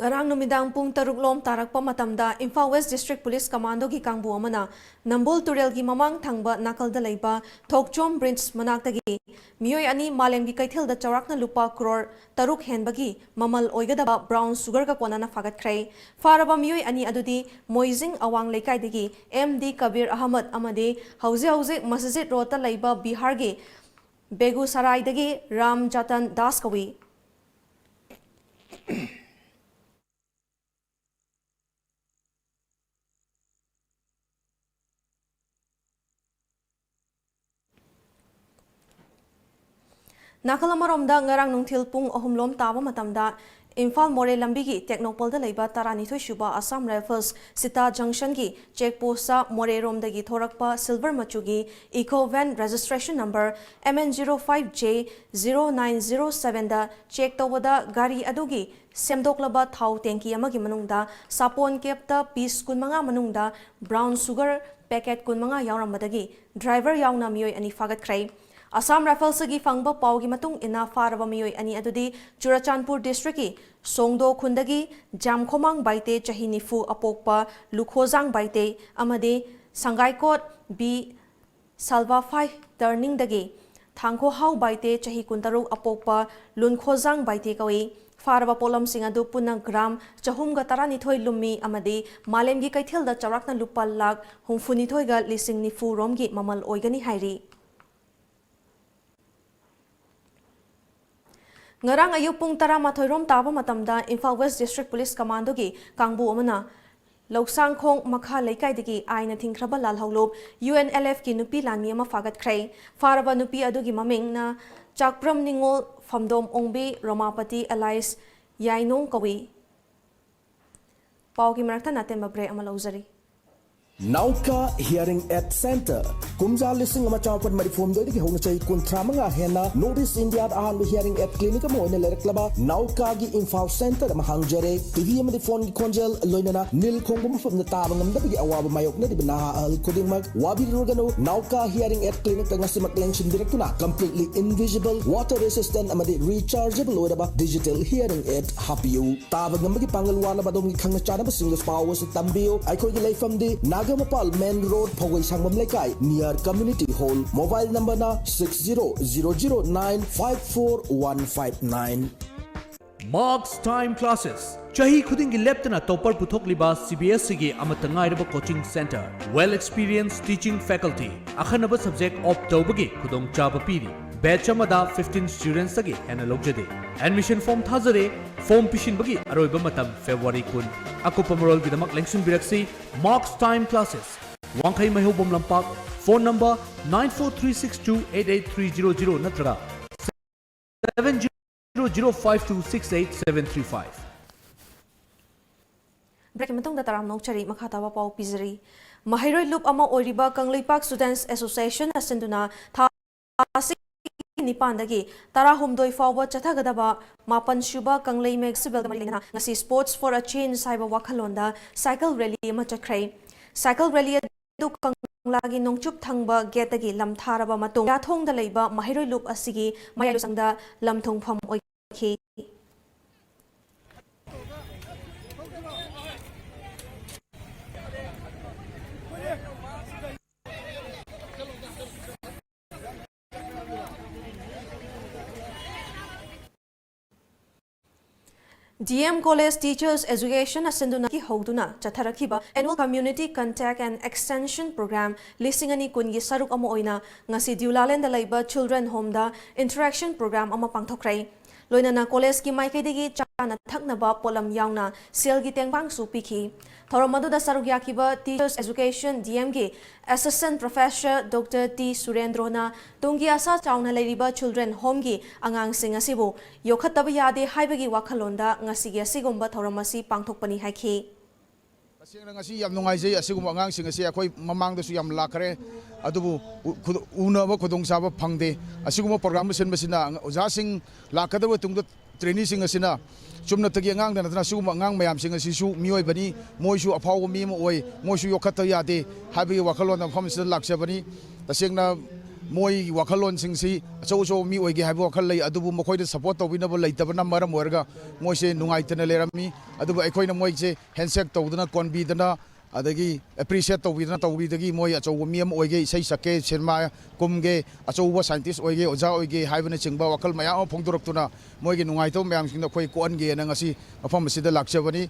ꯉꯔꯥꯡ ꯅꯨꯃꯤꯗꯥꯡ ꯄꯨꯡ ꯇꯔꯨꯛ ꯂꯣꯝ ꯇꯥꯔꯛꯄ ꯃꯇꯝꯗ Imphal West District Police Commando ꯒꯤ ꯀꯥꯡꯕꯨ ꯑꯃꯅ ꯅꯝꯕꯨꯜ ꯇꯨꯔꯦꯜꯒꯤ ꯃꯃꯥꯡ ꯊꯪꯕ ꯅꯥꯀꯜꯗ ꯂꯩꯕ ꯊꯣꯛꯆꯣꯝ bridge ꯃꯅꯥꯛꯇꯒꯤ ꯃꯤꯑꯣꯏ ꯑꯅꯤ ꯃꯥꯂꯦꯝꯒꯤ ꯀꯩꯊꯦꯜꯗ ꯆꯥꯎꯔꯥꯛꯅ ꯂꯨꯄꯥ ꯀ꯭ꯔꯣꯔ ꯇꯔꯨꯛ ꯍꯦꯟꯕꯒꯤ ꯃꯃꯜ ꯑꯣꯏꯒꯗꯕ brown sugar ꯒ ꯀꯣꯟꯅꯅ ꯐꯥꯒꯠꯈ꯭ꯔꯦ꯫ ꯐꯥꯔꯕ ꯃꯤꯑꯣꯏ ꯑꯅꯤ ꯑꯗꯨꯗꯤ ꯃꯣꯏꯖꯤꯡ ꯑꯋꯥꯡ ꯂꯩꯀꯥꯏꯗꯒꯤ ꯑꯦꯝ ꯗꯤ ꯀꯕꯤꯔ ꯑꯍꯃꯗ ꯑꯃꯗꯤ ꯍꯧꯖꯤꯛ ꯍꯧꯖꯤꯛ ꯃꯁꯖꯤꯗ ꯔꯣꯗꯇ ꯂꯩꯕ ꯕꯤꯍꯥꯔꯒꯤ ꯕꯦꯒꯨꯁꯔꯥꯏꯗꯒꯤ ꯔꯥꯝ ꯖꯇꯟ ꯗꯥꯁ ꯀꯧꯏ꯫ ꯅꯥꯀꯜ ꯑꯃꯔꯣꯝꯗ, ꯉꯔꯥꯡ ꯅꯨꯡꯊꯤꯜ ꯄꯨꯡ ꯑꯍꯨꯝ ꯂꯣꯝ ꯇꯥꯕ ꯃꯇꯝꯗ ꯏꯝꯐꯥꯜ ꯃꯣꯔꯦ ꯂꯝꯕꯤꯒꯤ ꯇꯦꯡꯅꯧꯄꯜꯗ ꯂꯩꯕ ꯇꯔꯥꯅꯤꯊꯣꯏ ꯁꯨꯕ ꯑꯁꯥꯝ ꯔꯥꯏꯐꯜꯁ ꯁꯤꯇꯥ ꯖꯪꯁꯟꯒꯤ ꯆꯦꯛ ꯄꯣꯁꯇ ꯃꯣꯔꯦꯔꯣꯝꯗꯒꯤ ꯊꯣꯔꯛꯄ ꯁꯤꯜꯚꯔ ꯃꯆꯨꯒꯤ Eeco van registration number M N zero five J zero nine zero seven ꯗ ꯆꯦꯛ ꯇꯧꯕꯗ ꯒꯥꯔꯤ ꯑꯗꯨꯒꯤ ꯁꯦꯝꯗꯣꯛꯂꯕ ꯊꯥꯎ ꯇꯦꯡꯀꯤ ꯑꯃꯒꯤ ꯃꯅꯨꯡꯗ ꯁꯥꯄꯣꯟ ꯀꯦꯞꯇ piece ꯀꯨꯟꯃꯉꯥ ꯃꯅꯨꯡꯗ brown sugar packet ꯀꯨꯟꯃꯉꯥ ꯌꯥꯎꯔꯝꯕꯗꯒꯤ driver ꯌꯥꯎꯅ ꯃꯤꯑꯣꯏ ꯑꯅꯤ ꯐꯥꯒꯠꯈ꯭ꯔꯦ꯫ ꯑꯁꯥꯝ ꯔꯥꯏꯐꯜꯁꯇꯒꯤ ꯐꯪꯕ ꯄꯥꯎꯒꯤ ꯃꯇꯨꯡ ꯏꯟꯅ, ꯐꯥꯔꯕ ꯃꯤꯑꯣꯏ ꯑꯅꯤ ꯑꯗꯨꯗꯤ ꯆꯨꯔꯆꯥꯟꯄꯨꯔ district ꯀꯤ ꯁꯣꯡꯗꯣ ꯈꯨꯟꯗꯒꯤ ꯖꯥꯝꯈꯣꯃꯥꯡ ꯕꯥꯏꯇꯦ, ꯆꯍꯤ ꯅꯤꯐꯨ, ꯑꯄꯣꯛꯄ ꯂꯨꯈꯣꯖꯥꯡ ꯕꯥꯏꯇꯦ ꯑꯃꯗꯤ ꯁꯪꯒꯥꯏꯀꯣꯠ ꯕꯤ ꯁꯜꯚꯥꯐꯥꯏ ꯇꯔꯅꯤꯡꯗꯒꯤ ꯊꯥꯡꯈꯣꯍꯥꯎ ꯕꯥꯏꯇꯦ, ꯆꯍꯤ ꯀꯨꯟꯇꯔꯨꯛ, ꯑꯄꯣꯛꯄ ꯂꯨꯟꯈꯣꯖꯥꯡ ꯕꯥꯏꯇꯦ ꯀꯧꯏ꯫ ꯐꯥꯔꯕ ꯄꯣꯠꯂꯝꯁꯤꯡ ꯑꯗꯨ ꯄꯨꯟꯅ gram ꯆꯍꯨꯝꯒ ꯇꯔꯥꯅꯤꯊꯣꯏ ꯂꯨꯝꯃꯤ ꯑꯃꯗꯤ ꯃꯥꯂꯦꯝꯒꯤ ꯀꯩꯊꯦꯜꯗ ꯆꯥꯎꯔꯥꯛꯅ ꯂꯨꯄꯥ ꯂꯥꯈ ꯍꯨꯝꯐꯨꯅꯤꯊꯣꯏꯒ ꯂꯤꯁꯤꯡ ꯅꯤꯐꯨ ꯔꯣꯝꯒꯤ ꯃꯃꯜ ꯑꯣꯏꯒꯅꯤ ꯍꯥꯏꯔꯤ꯫ ꯉꯔꯥꯡ ꯑꯌꯨꯛ ꯄꯨꯡ ꯇꯔꯥꯃꯥꯊꯣꯏ ꯔꯣꯝ ꯇꯥꯕ ꯃꯇꯝꯗ Imphal West District Police Commando ꯒꯤ ꯀꯥꯡꯕꯨ ꯑꯃꯅ ꯂꯧꯁꯥꯡꯈꯣꯡ ꯃꯈꯥ ꯂꯩꯀꯥꯏꯗꯒꯤ ꯑꯥꯏꯟꯅ ꯊꯤꯡꯈ꯭ꯔꯕ ꯂꯥꯜꯍꯧꯂꯨꯞ U N L F ꯀꯤ ꯅꯨꯄꯤ ꯂꯥꯟꯃꯤ ꯑꯃ ꯐꯥꯒꯠꯈ꯭ꯔꯦ꯫ ꯐꯥꯔꯕ ꯅꯨꯄꯤ ꯑꯗꯨꯒꯤ ꯃꯃꯤꯡꯅ ꯆꯥꯛꯄ꯭ꯔꯝ ꯅꯤꯉꯣꯜ ꯐꯝꯗꯣꯝ ꯑꯣꯡꯕꯤ ꯔꯣꯃꯥꯄꯇꯤ alias ꯌꯥꯏꯅꯣꯡ ꯀꯧꯏ꯫ ꯄꯥꯎꯒꯤ ꯃꯔꯛꯇ ꯑꯇꯦꯟꯕ break ꯑꯃ ꯂꯧꯖꯔꯤ꯫ ꯅꯥꯎꯀꯥ ꯍꯤꯌꯔꯤꯡ ꯑꯦꯗ ꯁꯦꯟꯇꯔ꯫ ꯀꯨꯝꯖꯥ ꯂꯤꯁꯤꯡ ꯑꯃ ꯆꯥꯃꯥꯄꯟ ꯃꯔꯤꯐꯨ ꯍꯨꯝꯗꯣꯏꯗꯒꯤ ꯍꯧꯅ ꯆꯍꯤ ꯀꯨꯟꯊ꯭ꯔꯥ ꯃꯉꯥ ꯍꯦꯟꯅ North East India ꯗ ꯑꯍꯥꯟꯕ hearing aid clinic ꯑꯃ ꯑꯣꯏꯅ ꯂꯩꯔꯛꯂꯕ ꯅꯥꯎꯀꯥꯒꯤ ꯏꯝꯐꯥꯜ ꯁꯦꯟꯇꯔ ꯑꯃ ꯍꯥꯡꯖꯔꯦ꯫ ꯇꯤ ꯚꯤ ꯑꯃꯗꯤ ꯐꯣꯟꯒꯤ ꯈꯣꯟꯖꯦꯜ, ꯂꯣꯏꯅꯅ ꯅꯤꯜ ꯈꯣꯡꯕ ꯃꯐꯝꯗ ꯇꯥꯕ ꯉꯝꯗꯕꯒꯤ ꯑꯋꯥꯕ ꯃꯥꯌꯣꯛꯅꯔꯤꯕ ꯅꯍꯥ ꯑꯍꯜ ꯈꯨꯗꯤꯡꯃꯛ ꯋꯥꯕꯤꯔꯨꯔꯒꯅꯨ꯫ ꯅꯥꯎꯀꯥ ꯍꯤꯌꯔꯤꯡ ꯑꯦꯗ ꯀ꯭ꯂꯤꯅꯤꯛꯇ ꯉꯁꯤꯃꯛ ꯂꯦꯡꯁꯤꯟꯕꯤꯔꯛꯇꯨꯅ completely invisible, water resistant ꯑꯃꯗꯤ rechargeable ꯑꯣꯏꯔꯕ digital hearing aid ꯍꯥꯞꯄꯤꯌꯨ꯫ ꯇꯥꯕ ꯉꯝꯕꯒꯤ ꯄꯥꯡꯒꯜ ꯋꯥꯠꯂꯕ ꯑꯗꯣꯝꯒꯤ ꯈꯪꯅ ꯆꯥꯟꯅꯕꯁꯤꯡꯗ ꯄꯥꯎ ꯑꯁꯤ ꯇꯝꯕꯤꯌꯨ꯫ ꯑꯩꯈꯣꯏꯒꯤ ꯂꯩꯐꯝꯗꯤ ꯅꯥꯒꯥꯃꯄꯥꯜ main road, ꯐꯧꯒꯩꯁꯥꯡꯕꯝ ꯂꯩꯀꯥꯏ, near community hall꯫ Mobile number ꯅ six zero zero zero nine five four one five nine꯫ Marks Time Classes, ꯆꯍꯤ ꯈꯨꯗꯤꯡꯒꯤ ꯂꯦꯞꯇꯅ topper ꯄꯨꯊꯣꯛꯂꯤꯕ ꯁꯤ ꯕꯤ ꯑꯦꯁ ꯏꯒꯤ ꯑꯃꯠꯇ ꯉꯥꯏꯔꯕ coaching center, well experienced teaching faculty, ꯑꯈꯟꯅꯕ subject opt ꯇꯧꯕꯒꯤ ꯈꯨꯗꯣꯡꯆꯥꯕ ꯄꯤꯔꯤ꯫ Batch ꯑꯃꯗ fifteen students ꯇꯒꯤ ꯍꯦꯟꯅ ꯂꯧꯖꯗꯦ꯫ Admission form ꯊꯥꯖꯔꯦ꯫ Form ꯄꯤꯁꯤꯟꯕꯒꯤ ꯑꯔꯣꯏꯕ ꯃꯇꯝ February ꯀꯨꯟ꯫ ꯑꯀꯨꯞꯄ ꯃꯔꯣꯜꯒꯤꯗꯃꯛ ꯂꯦꯡꯁꯤꯟꯕꯤꯔꯛꯁꯤ Marks Time Classes, ꯋꯥꯡꯈꯩ ꯃꯩꯍꯧꯕꯝ ꯂꯝꯄꯥꯛ, phone number nine four three six two eight eight three zero zero ꯅꯠꯇ꯭ꯔꯒ seven zero zero five two six eight seven three five꯫ Break ꯀꯤ ꯃꯇꯨꯡꯗ ꯇꯔꯥꯝꯅ ꯑꯣꯛꯆꯔꯤ꯫ ꯃꯈꯥ ꯇꯥꯕ ꯄꯥꯎ ꯄꯤꯖꯔꯤ꯫ ꯃꯍꯩꯔꯣꯏ ꯂꯨꯞ ꯑꯃ ꯑꯣꯏꯔꯤꯕ ꯀꯪꯂꯩꯄꯥꯛ Students Association ꯅ ꯁꯤꯟꯗꯨꯅ ꯊꯥ ꯑꯁꯤꯒꯤ ꯅꯤꯄꯥꯟꯗꯒꯤ ꯇꯔꯥꯍꯨꯝꯗꯣꯏ ꯐꯥꯎꯕ ꯆꯠꯊꯒꯗꯕ ꯃꯥꯄꯟ ꯁꯨꯕ ꯀꯪꯂꯩ ꯃꯦꯒꯥ ꯐꯦꯁꯇꯤꯚꯦꯜꯒ ꯃꯔꯤ ꯂꯩꯅꯅ ꯉꯁꯤ Sports for a Change ꯍꯥꯏꯕ ꯋꯥꯈꯜꯂꯣꯟꯗ cycle rally ꯑꯃ ꯆꯠꯈ꯭ꯔꯦ꯫ Cycle rally ꯑꯗꯨ ꯀꯪꯂꯥꯒꯤ ꯅꯣꯡꯆꯨꯞ ꯊꯪꯕ ꯒꯦꯠꯇꯒꯤ ꯂꯝꯊꯥꯔꯕ ꯃꯇꯨꯡ ꯌꯥꯊꯣꯡꯗ ꯂꯩꯕ ꯃꯍꯩꯔꯣꯏ ꯂꯨꯞ ꯑꯁꯤꯒꯤ ꯃꯌꯥꯏ ꯂꯣꯏꯁꯪꯗ ꯂꯝ ꯊꯨꯡꯐꯝ ꯑꯣꯏꯈꯤ꯫ D M College Teachers Education ꯅ ꯁꯤꯟꯗꯨꯅ ꯍꯧꯗꯨꯅ ꯆꯠꯊꯔꯛꯈꯤꯕ Annual Community Contact and Extension Program ꯂꯤꯁꯤꯡ ꯑꯅꯤ ꯀꯨꯟꯒꯤ ꯁꯔꯨꯛ ꯑꯃ ꯑꯣꯏꯅ ꯉꯁꯤ ꯗꯤꯎꯂꯥꯂꯦꯟꯗ ꯂꯩꯕ Children Home ꯗ interaction program ꯑꯃ ꯄꯥꯡꯊꯣꯛꯈ꯭ꯔꯦ꯫ ꯂꯣꯏꯅꯅ college ꯀꯤ ꯃꯥꯏꯀꯩꯗꯒꯤ ꯆꯥꯅ ꯊꯛꯅꯕ ꯄꯣꯠꯂꯝ ꯌꯥꯎꯅ ꯁꯦꯜꯒꯤ ꯇꯦꯡꯕꯥꯡꯁꯨ ꯄꯤꯈꯤ꯫ ꯊꯧꯔꯝ ꯑꯗꯨꯗ ꯁꯔꯨꯛ ꯌꯥꯈꯤꯕ Teachers Education ꯗꯤ ꯑꯦꯝ ꯒꯤ Assistant Professor Doctor ꯇꯤ ꯁꯨꯔꯦꯟꯗ꯭ꯔꯣꯅ ꯇꯨꯡꯒꯤ ꯑꯁꯥ ꯆꯥꯎꯅ ꯂꯩꯔꯤꯕ Children Home ꯒꯤ ꯑꯉꯥꯡꯁꯤꯡ ꯑꯁꯤꯕꯨ ꯌꯣꯛꯈꯠꯇꯕ ꯌꯥꯗꯦ ꯍꯥꯏꯕꯒꯤ ꯋꯥꯈꯜꯂꯣꯟꯗ ꯉꯁꯤꯒꯤ ꯑꯁꯤꯒꯨꯝꯕ ꯊꯧꯔꯝ ꯑꯁꯤ ꯄꯥꯡꯊꯣꯛꯄꯅꯤ ꯍꯥꯏꯈꯤ꯫ ꯇꯁꯦꯡꯅ ꯉꯁꯤ ꯌꯥꯝ ꯅꯨꯡꯉꯥꯏꯖꯩ꯫ ꯑꯁꯤꯒꯨꯝꯕ ꯑꯉꯥꯡꯁꯤꯡ ꯑꯁꯤ ꯑꯩꯈꯣꯏ ꯃꯃꯥꯡꯗꯁꯨ ꯌꯥꯝ ꯂꯥꯛꯈ꯭ꯔꯦ, ꯑꯗꯨꯕꯨ ꯎ-, ꯈꯨꯗꯣ-, ꯎꯅꯕ ꯈꯨꯗꯣꯡꯆꯥꯕ ꯐꯪꯗꯦ꯫ ꯑꯁꯤꯒꯨꯝꯕ ꯄ꯭ꯔꯣꯒ꯭ꯔꯥꯝ ꯑꯃ ꯁꯤꯟꯕꯁꯤꯅ ꯑꯉ-, ꯑꯣꯖꯥꯁꯤꯡ ꯂꯥꯛꯀꯗꯕ ꯇꯨꯡꯗ ꯇ꯭ꯔꯦꯅꯤꯁꯤꯡ ꯑꯁꯤꯅ ꯆꯨꯝꯅꯇꯒꯤ ꯑꯉꯥꯡꯗ ꯅꯠꯇꯅ ꯑꯁꯤꯒꯨꯝꯕ ꯑꯉꯥꯡ ꯃꯌꯥꯝꯁꯤꯡ ꯑꯁꯤꯁꯨ ꯃꯤꯑꯣꯏꯕꯅꯤ, ꯃꯣꯏꯁꯨ ꯑꯐꯥꯎꯕ ꯃꯤ ꯑꯃ ꯑꯣꯏ, ꯃꯣꯏꯁꯨ ꯌꯣꯛꯈꯠꯇꯕ ꯌꯥꯗꯦ ꯍꯥꯏꯕꯒꯤ ꯋꯥꯈꯜꯂꯣꯟꯗ ꯃꯐꯝ ꯑꯁꯤꯗ ꯂꯥꯛꯆꯕꯅꯤ꯫ ꯇꯁꯦꯡꯅ ꯃꯣꯏꯒꯤ ꯋꯥꯈꯜꯂꯣꯟꯁꯤꯡꯁꯤ ꯑꯆꯧ ꯑꯆꯧꯕ ꯃꯤ ꯑꯣꯏꯒꯦ ꯍꯥꯏꯕ ꯋꯥꯈꯜ ꯂꯩ, ꯑꯗꯨꯕꯨ ꯃꯈꯣꯏꯗ ꯁꯄꯣꯔꯠ ꯇꯧꯕꯤꯅꯕ ꯂꯩꯇꯕꯅ ꯃꯔꯝ ꯑꯣꯏꯔꯒ ꯃꯣꯏꯁꯦ ꯅꯨꯡꯉꯥꯏꯇꯅ ꯂꯩꯔꯝꯃꯤ꯫ ꯑꯗꯨꯕꯨ ꯑꯩꯈꯣꯏꯅ ꯃꯣꯏꯁꯦ ꯍꯦꯟꯁꯦꯛ ꯇꯧꯗꯅ, ꯀꯣꯟꯕꯤꯗꯅ, ꯑꯗꯒꯤ ꯑꯦꯄ꯭ꯔꯤꯁꯤꯌꯦꯠ ꯇꯧꯕꯤꯗꯅ, ꯇꯧꯕꯤꯗꯒꯤ ꯃꯣꯏ ꯑꯆꯧꯕ ꯃꯤ ꯑꯃ ꯑꯣꯏꯒꯦ, ꯏꯁꯩ ꯁꯛꯀꯦ, ꯁꯤꯅꯦꯃꯥ ꯀꯨꯝꯒꯦ, ꯑꯆꯧꯕ ꯁꯥꯏꯟꯇꯤꯁ ꯑꯣꯏꯒꯦ, ꯑꯣꯖꯥ ꯑꯣꯏꯒꯦ ꯍꯥꯏꯕꯅꯆꯤꯡꯕ ꯋꯥꯈꯜ ꯃꯌꯥꯝ ꯑꯃ ꯐꯣꯡꯗꯣꯔꯛꯇꯨꯅ ꯃꯣꯏꯒꯤ ꯅꯨꯡꯉꯥꯏꯇꯕ ꯃꯌꯥꯝꯁꯤꯡꯗꯣ ꯑꯩꯈꯣꯏ ꯀꯣꯛꯍꯟꯒꯦꯅ ꯉꯁꯤ ꯃꯐꯝ ꯑꯁꯤꯗ ꯂꯥꯛꯆꯕꯅꯤ꯫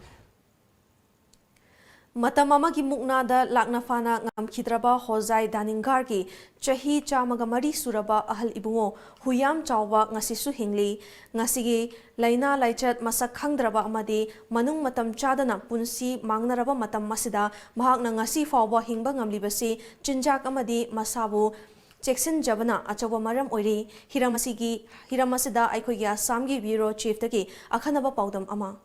ꯃꯇꯝ ꯑꯃꯒꯤ ꯃꯨꯛꯅꯥꯗ ꯂꯥꯛꯅ ꯐꯥꯅ ꯉꯝꯈꯤꯗ꯭ꯔꯕ ꯍꯣꯖꯥꯏ ꯗꯥꯅꯤꯡꯒꯥꯔꯒꯤ ꯆꯍꯤ ꯆꯥꯝꯃꯒ ꯃꯔꯤ ꯁꯨꯔꯕ ꯑꯍꯜ ꯏꯕꯨꯡꯉꯣ ꯍꯨꯏꯌꯥꯝ ꯆꯥꯎꯕ ꯉꯁꯤꯁꯨ ꯍꯤꯡꯂꯤ꯫ ꯉꯁꯤꯒꯤ ꯂꯥꯏꯅꯥ ꯂꯥꯏꯆꯠ ꯃꯁꯛ ꯈꯪꯗ꯭ꯔꯕ ꯑꯃꯗꯤ ꯃꯅꯨꯡ ꯃꯇꯝ ꯆꯥꯗꯅ ꯄꯨꯟꯁꯤ ꯃꯥꯡꯅꯔꯕ ꯃꯇꯝ ꯑꯁꯤꯗ ꯃꯍꯥꯛꯅ ꯉꯁꯤ ꯐꯥꯎꯕ ꯍꯤꯡꯕ ꯉꯝꯂꯤꯕꯁꯤ ꯆꯤꯟꯖꯥꯛ ꯑꯃꯗꯤ ꯃꯁꯥꯕꯨ ꯆꯦꯛꯁꯤꯟꯖꯕꯅ ꯑꯆꯧꯕ ꯃꯔꯝ ꯑꯣꯏꯔꯤ꯫ ꯍꯤꯔꯝ ꯑꯁꯤꯒꯤ, ꯍꯤꯔꯝ ꯑꯁꯤꯗ ꯑꯩꯈꯣꯏꯒꯤ ꯑꯁꯥꯝꯒꯤ ꯕ꯭ꯌꯨꯔꯣ ꯆꯤꯐꯇꯒꯤ ꯑꯈꯟꯅꯕ ꯄꯥꯎꯗꯝ ꯑꯃ꯫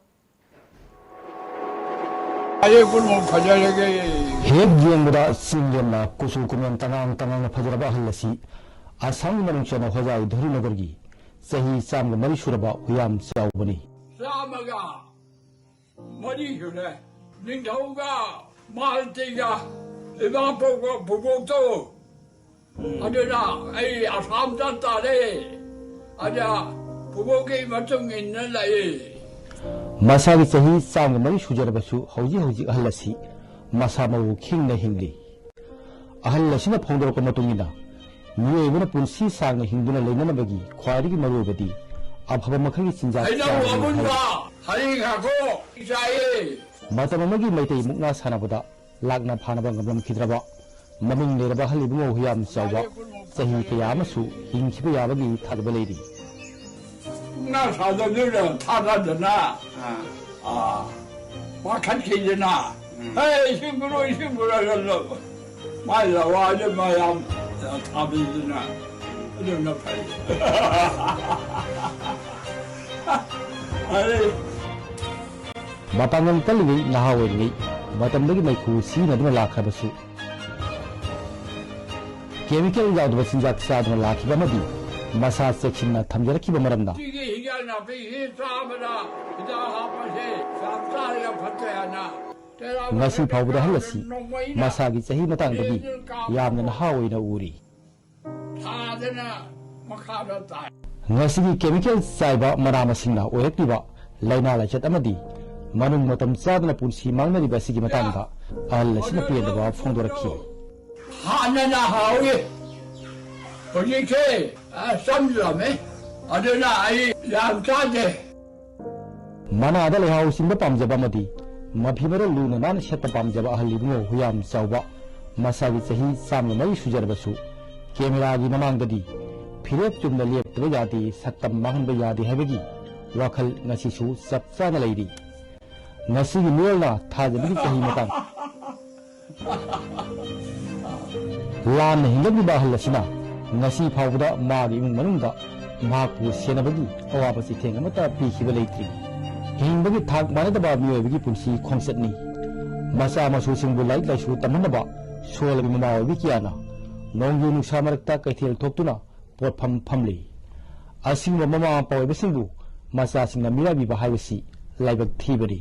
ꯍꯦꯛ ꯌꯦꯡꯕꯗ ꯆꯤꯡꯂꯦꯝꯅ ꯀꯨꯆꯨ ꯀꯨꯃꯦꯟ ꯇꯉꯥꯡ ꯇꯉꯥꯡꯅ ꯐꯖꯔꯕ ꯑꯍꯜ ꯑꯁꯤ ꯑꯁꯥꯝꯒꯤ ꯃꯅꯨꯡ ꯆꯟꯅ ꯍꯣꯖꯥꯏ ꯙꯣꯔꯤꯅꯒꯔꯒꯤ ꯆꯍꯤ ꯆꯥꯝꯃꯒ ꯃꯔꯤ ꯁꯨꯔꯕ ꯍꯨꯌꯥꯝ ꯆꯥꯎꯕꯅꯤ꯫ ꯆꯥꯝꯃꯒ ꯃꯔꯤ ꯁꯨꯔꯦ꯫ ꯅꯤꯡꯊꯧꯒ ꯃꯥꯜꯇꯤꯒ ꯏꯃꯥ ꯄꯣꯛꯄ ꯄꯨꯕꯣꯛꯇꯣ ꯑꯗꯨꯅ ꯑꯩ ꯑꯁꯥꯝꯗ ꯇꯥꯔꯦ꯫ ꯑꯗ ꯄꯨꯕꯣꯛꯀꯤ ꯃꯇꯨꯡ ꯏꯟꯅ ꯂꯥꯛꯏ꯫ ꯃꯁꯥꯒꯤ ꯆꯍꯤ ꯆꯥꯝꯃꯒ ꯃꯔꯤ ꯁꯨꯖꯔꯕꯁꯨ ꯍꯧꯖꯤꯛ ꯍꯧꯖꯤꯛ ꯑꯍꯜ ꯑꯁꯤ ꯃꯁꯥ ꯃꯎ ꯈꯤꯡꯅ ꯍꯤꯡꯂꯤ꯫ ꯑꯍꯜ ꯑꯁꯤꯅ ꯐꯣꯡꯗꯣꯔꯛꯄ ꯃꯇꯨꯡ ꯏꯟꯅ ꯃꯤꯑꯣꯏꯕꯅ ꯄꯨꯟꯁꯤ ꯁꯥꯡꯅ ꯍꯤꯡꯗꯨꯅ ꯂꯩꯅꯅꯕꯒꯤ ꯈ꯭ꯋꯥꯏꯗꯒꯤ ꯃꯔꯨꯑꯣꯏꯕꯗꯤ ꯑꯐꯕ ꯃꯈꯜꯒꯤ ꯆꯤꯟꯖꯥꯛ ꯍꯩꯅꯧ ꯆꯥꯕꯅꯤ ꯍꯥꯏꯔꯤ꯫ ꯑꯃꯨꯟꯕ ꯍꯔꯤ ꯉꯥꯀꯣꯛ ꯆꯥꯏꯌꯦ꯫ ꯃꯇꯝ ꯑꯃꯒꯤ ꯃꯩꯇꯩ ꯃꯨꯛꯅꯥ ꯁꯥꯟꯅꯕꯗ ꯂꯥꯛꯅ ꯐꯥꯅꯕ ꯉꯝꯂꯝꯈꯤꯗ꯭ꯔꯕ ꯃꯃꯤꯡ ꯂꯩꯔꯕ ꯑꯍꯜ ꯏꯕꯨꯡꯉꯣ ꯍꯨꯌꯥꯝ ꯆꯥꯎꯕ ꯆꯍꯤ ꯀꯌꯥ ꯑꯃꯁꯨ ꯍꯤꯡꯈꯤꯕ ꯌꯥꯕꯒꯤ ꯊꯥꯖꯕ ꯂꯩꯔꯤ꯫ ꯃꯨꯛꯅꯥ ꯁꯥꯟꯅꯗꯨꯅ ꯊꯥꯗꯗꯅ, ꯑꯥ, ꯋꯥꯈꯠꯈꯤꯗꯅ, "ꯍꯦ, ꯏꯁꯤꯡ ꯄꯨꯔꯛꯑꯣ, ꯏꯁꯤꯡ ꯄꯨꯔꯛꯑꯣ" ꯍꯥꯏꯅ ꯃꯥꯏ ꯂꯋꯥꯏꯗ ꯃꯌꯥꯝ ꯊꯥꯕꯤꯗꯅ ꯑꯗꯨꯅ ꯐꯩ꯫ ꯑꯗꯩ ꯃꯄꯥꯡꯒꯜ ꯀꯜꯂꯤꯉꯩ ꯅꯍꯥ ꯑꯣꯏꯔꯤꯉꯩ ꯃꯇꯝꯗꯒꯤ ꯃꯩꯈꯨ ꯁꯤꯖꯤꯟꯅꯗꯨꯅ ꯂꯥꯛꯈ꯭ꯔꯕꯁꯨ, ꯀꯦꯃꯤꯀꯦꯜ ꯌꯥꯎꯗꯕ ꯆꯤꯟꯖꯥꯛ ꯆꯥꯗꯨꯅ ꯂꯥꯛꯈꯤꯕ ꯑꯃꯗꯤ ꯃꯁꯥ ꯆꯦꯛꯁꯤꯟꯅ ꯊꯝꯖꯔꯛꯈꯤꯕ ꯃꯔꯝꯅ, ꯁꯤꯒꯤ ꯍꯤꯟꯖꯥꯡ ꯅꯥꯄꯤꯁꯤ ꯆꯥꯕꯗ ꯍꯤꯗꯥꯛ ꯍꯥꯞꯄꯁꯦ ꯌꯥꯝ ꯆꯥꯔꯒ ꯐꯠꯇꯦ ꯍꯥꯏꯅ ꯉꯁꯤ ꯐꯥꯎꯕꯗ ꯑꯍꯜ ꯑꯁꯤ ꯃꯁꯥꯒꯤ ꯆꯍꯤ ꯃꯇꯥꯡꯗꯒꯤ ꯌꯥꯝꯅ ꯅꯍꯥ ꯑꯣꯏꯅ ꯎꯔꯤ꯫ ꯊꯥꯗꯅ ꯃꯈꯥꯗ ꯇꯥꯏ꯫ ꯉꯁꯤꯒꯤ ꯀꯦꯃꯤꯀꯦꯜ ꯆꯥꯏꯕ ꯃꯅꯥ ꯃꯁꯤꯡꯅ ꯑꯣꯏꯔꯛꯂꯤꯕ ꯂꯥꯏꯅꯥ ꯂꯥꯏꯆꯠ ꯑꯃꯗꯤ ꯃꯅꯨꯡ ꯃꯇꯝ ꯆꯥꯗꯅ ꯄꯨꯟꯁꯤ ꯃꯥꯡꯅꯔꯤꯕ ꯑꯁꯤꯒꯤ ꯃꯇꯥꯡꯗ ꯑꯍꯜ ꯑꯁꯤꯅ ꯄꯦꯟꯗꯕ ꯐꯣꯡꯗꯣꯔꯛꯈꯤ꯫ ꯍꯥꯟꯅꯅ ꯍꯥꯎꯏ, ꯍꯧꯖꯤꯛꯁꯦ ꯑ, ꯆꯝꯂꯝꯃꯦ, ꯑꯗꯨꯅ ꯑꯩ ꯌꯥꯝ ꯆꯥꯗꯦ꯫ ꯃꯅꯥꯗ ꯂꯩꯍꯥꯎ ꯆꯤꯟꯕ ꯄꯥꯝꯖꯕ ꯑꯃꯗꯤ ꯃꯐꯤ ꯃꯔꯣꯜ ꯂꯨꯅ ꯅꯥꯟꯅ ꯁꯦꯠꯄ ꯄꯥꯝꯖꯕ ꯑꯍꯜ ꯏꯕꯨꯡꯉꯣ ꯍꯨꯌꯥꯝ ꯆꯥꯎꯕ ꯃꯁꯥꯒꯤ ꯆꯍꯤ ꯆꯥꯝꯃ ꯃꯔꯤ ꯁꯨꯖꯔꯕꯁꯨ ꯀꯦꯃꯦꯔꯥꯒꯤ ꯃꯃꯥꯡꯗꯗꯤ ꯐꯤꯔꯦꯞ ꯆꯨꯝꯅ ꯂꯦꯞꯇꯕ ꯌꯥꯗꯦ, ꯁꯛꯇꯝ ꯃꯥꯡꯍꯟꯕ ꯌꯥꯗꯦ ꯍꯥꯏꯕꯒꯤ ꯋꯥꯈꯜ ꯉꯁꯤꯁꯨ ꯆꯞ ꯆꯥꯅ ꯂꯩꯔꯤ꯫ ꯉꯁꯤꯒꯤ ꯃꯤꯔꯣꯜꯅ ꯊꯥꯖꯕꯒꯤ ꯆꯍꯤ ꯃꯇꯥꯡ ꯂꯥꯟꯅ ꯍꯤꯡꯂꯛꯂꯤꯕ ꯑꯍꯜ ꯑꯁꯤꯅ ꯉꯁꯤ ꯐꯥꯎꯕꯗ ꯃꯥꯒꯤ ꯏꯃꯨꯡ ꯃꯅꯨꯡꯗ ꯃꯍꯥꯛꯄꯨ ꯁꯦꯟꯅꯕꯒꯤ ꯑꯋꯥꯕ ꯆꯩꯊꯦꯡ ꯑꯃꯠꯇ ꯄꯤꯈꯤꯕ ꯂꯩꯇ꯭ꯔꯤ꯫ ꯍꯤꯡꯕꯒꯤ ꯊꯥꯛ ꯃꯥꯟꯅꯗꯕ ꯃꯤꯑꯣꯏꯕꯒꯤ ꯄꯨꯟꯁꯤ ꯈꯣꯡꯆꯠꯅꯤ꯫ ꯃꯆꯥ ꯃꯁꯨꯁꯤꯡꯕꯨ ꯂꯥꯏꯔꯤꯛ ꯂꯥꯏꯁꯨ ꯇꯝꯍꯟꯅꯕ ꯁꯣꯜꯂꯕꯤ ꯃꯃꯥ ꯑꯣꯏꯕꯤ ꯀꯌꯥꯅ ꯅꯣꯡꯖꯨ ꯅꯨꯡꯁꯥ ꯃꯔꯛꯇ ꯀꯩꯊꯦꯜ ꯊꯣꯛꯇꯨꯅ ꯄꯣꯠꯐꯝ ꯐꯝꯂꯤ꯫ ꯑꯁꯤꯒꯨꯝꯕ ꯃꯃꯥ ꯃꯄꯥ ꯑꯣꯏꯕꯁꯤꯡꯕꯨ ꯃꯆꯥꯁꯤꯡꯅ ꯃꯤꯔꯥꯏꯕꯤꯕ ꯍꯥꯏꯕꯁꯤ ꯂꯥꯏꯕꯛ ꯊꯤꯕꯅꯤ꯫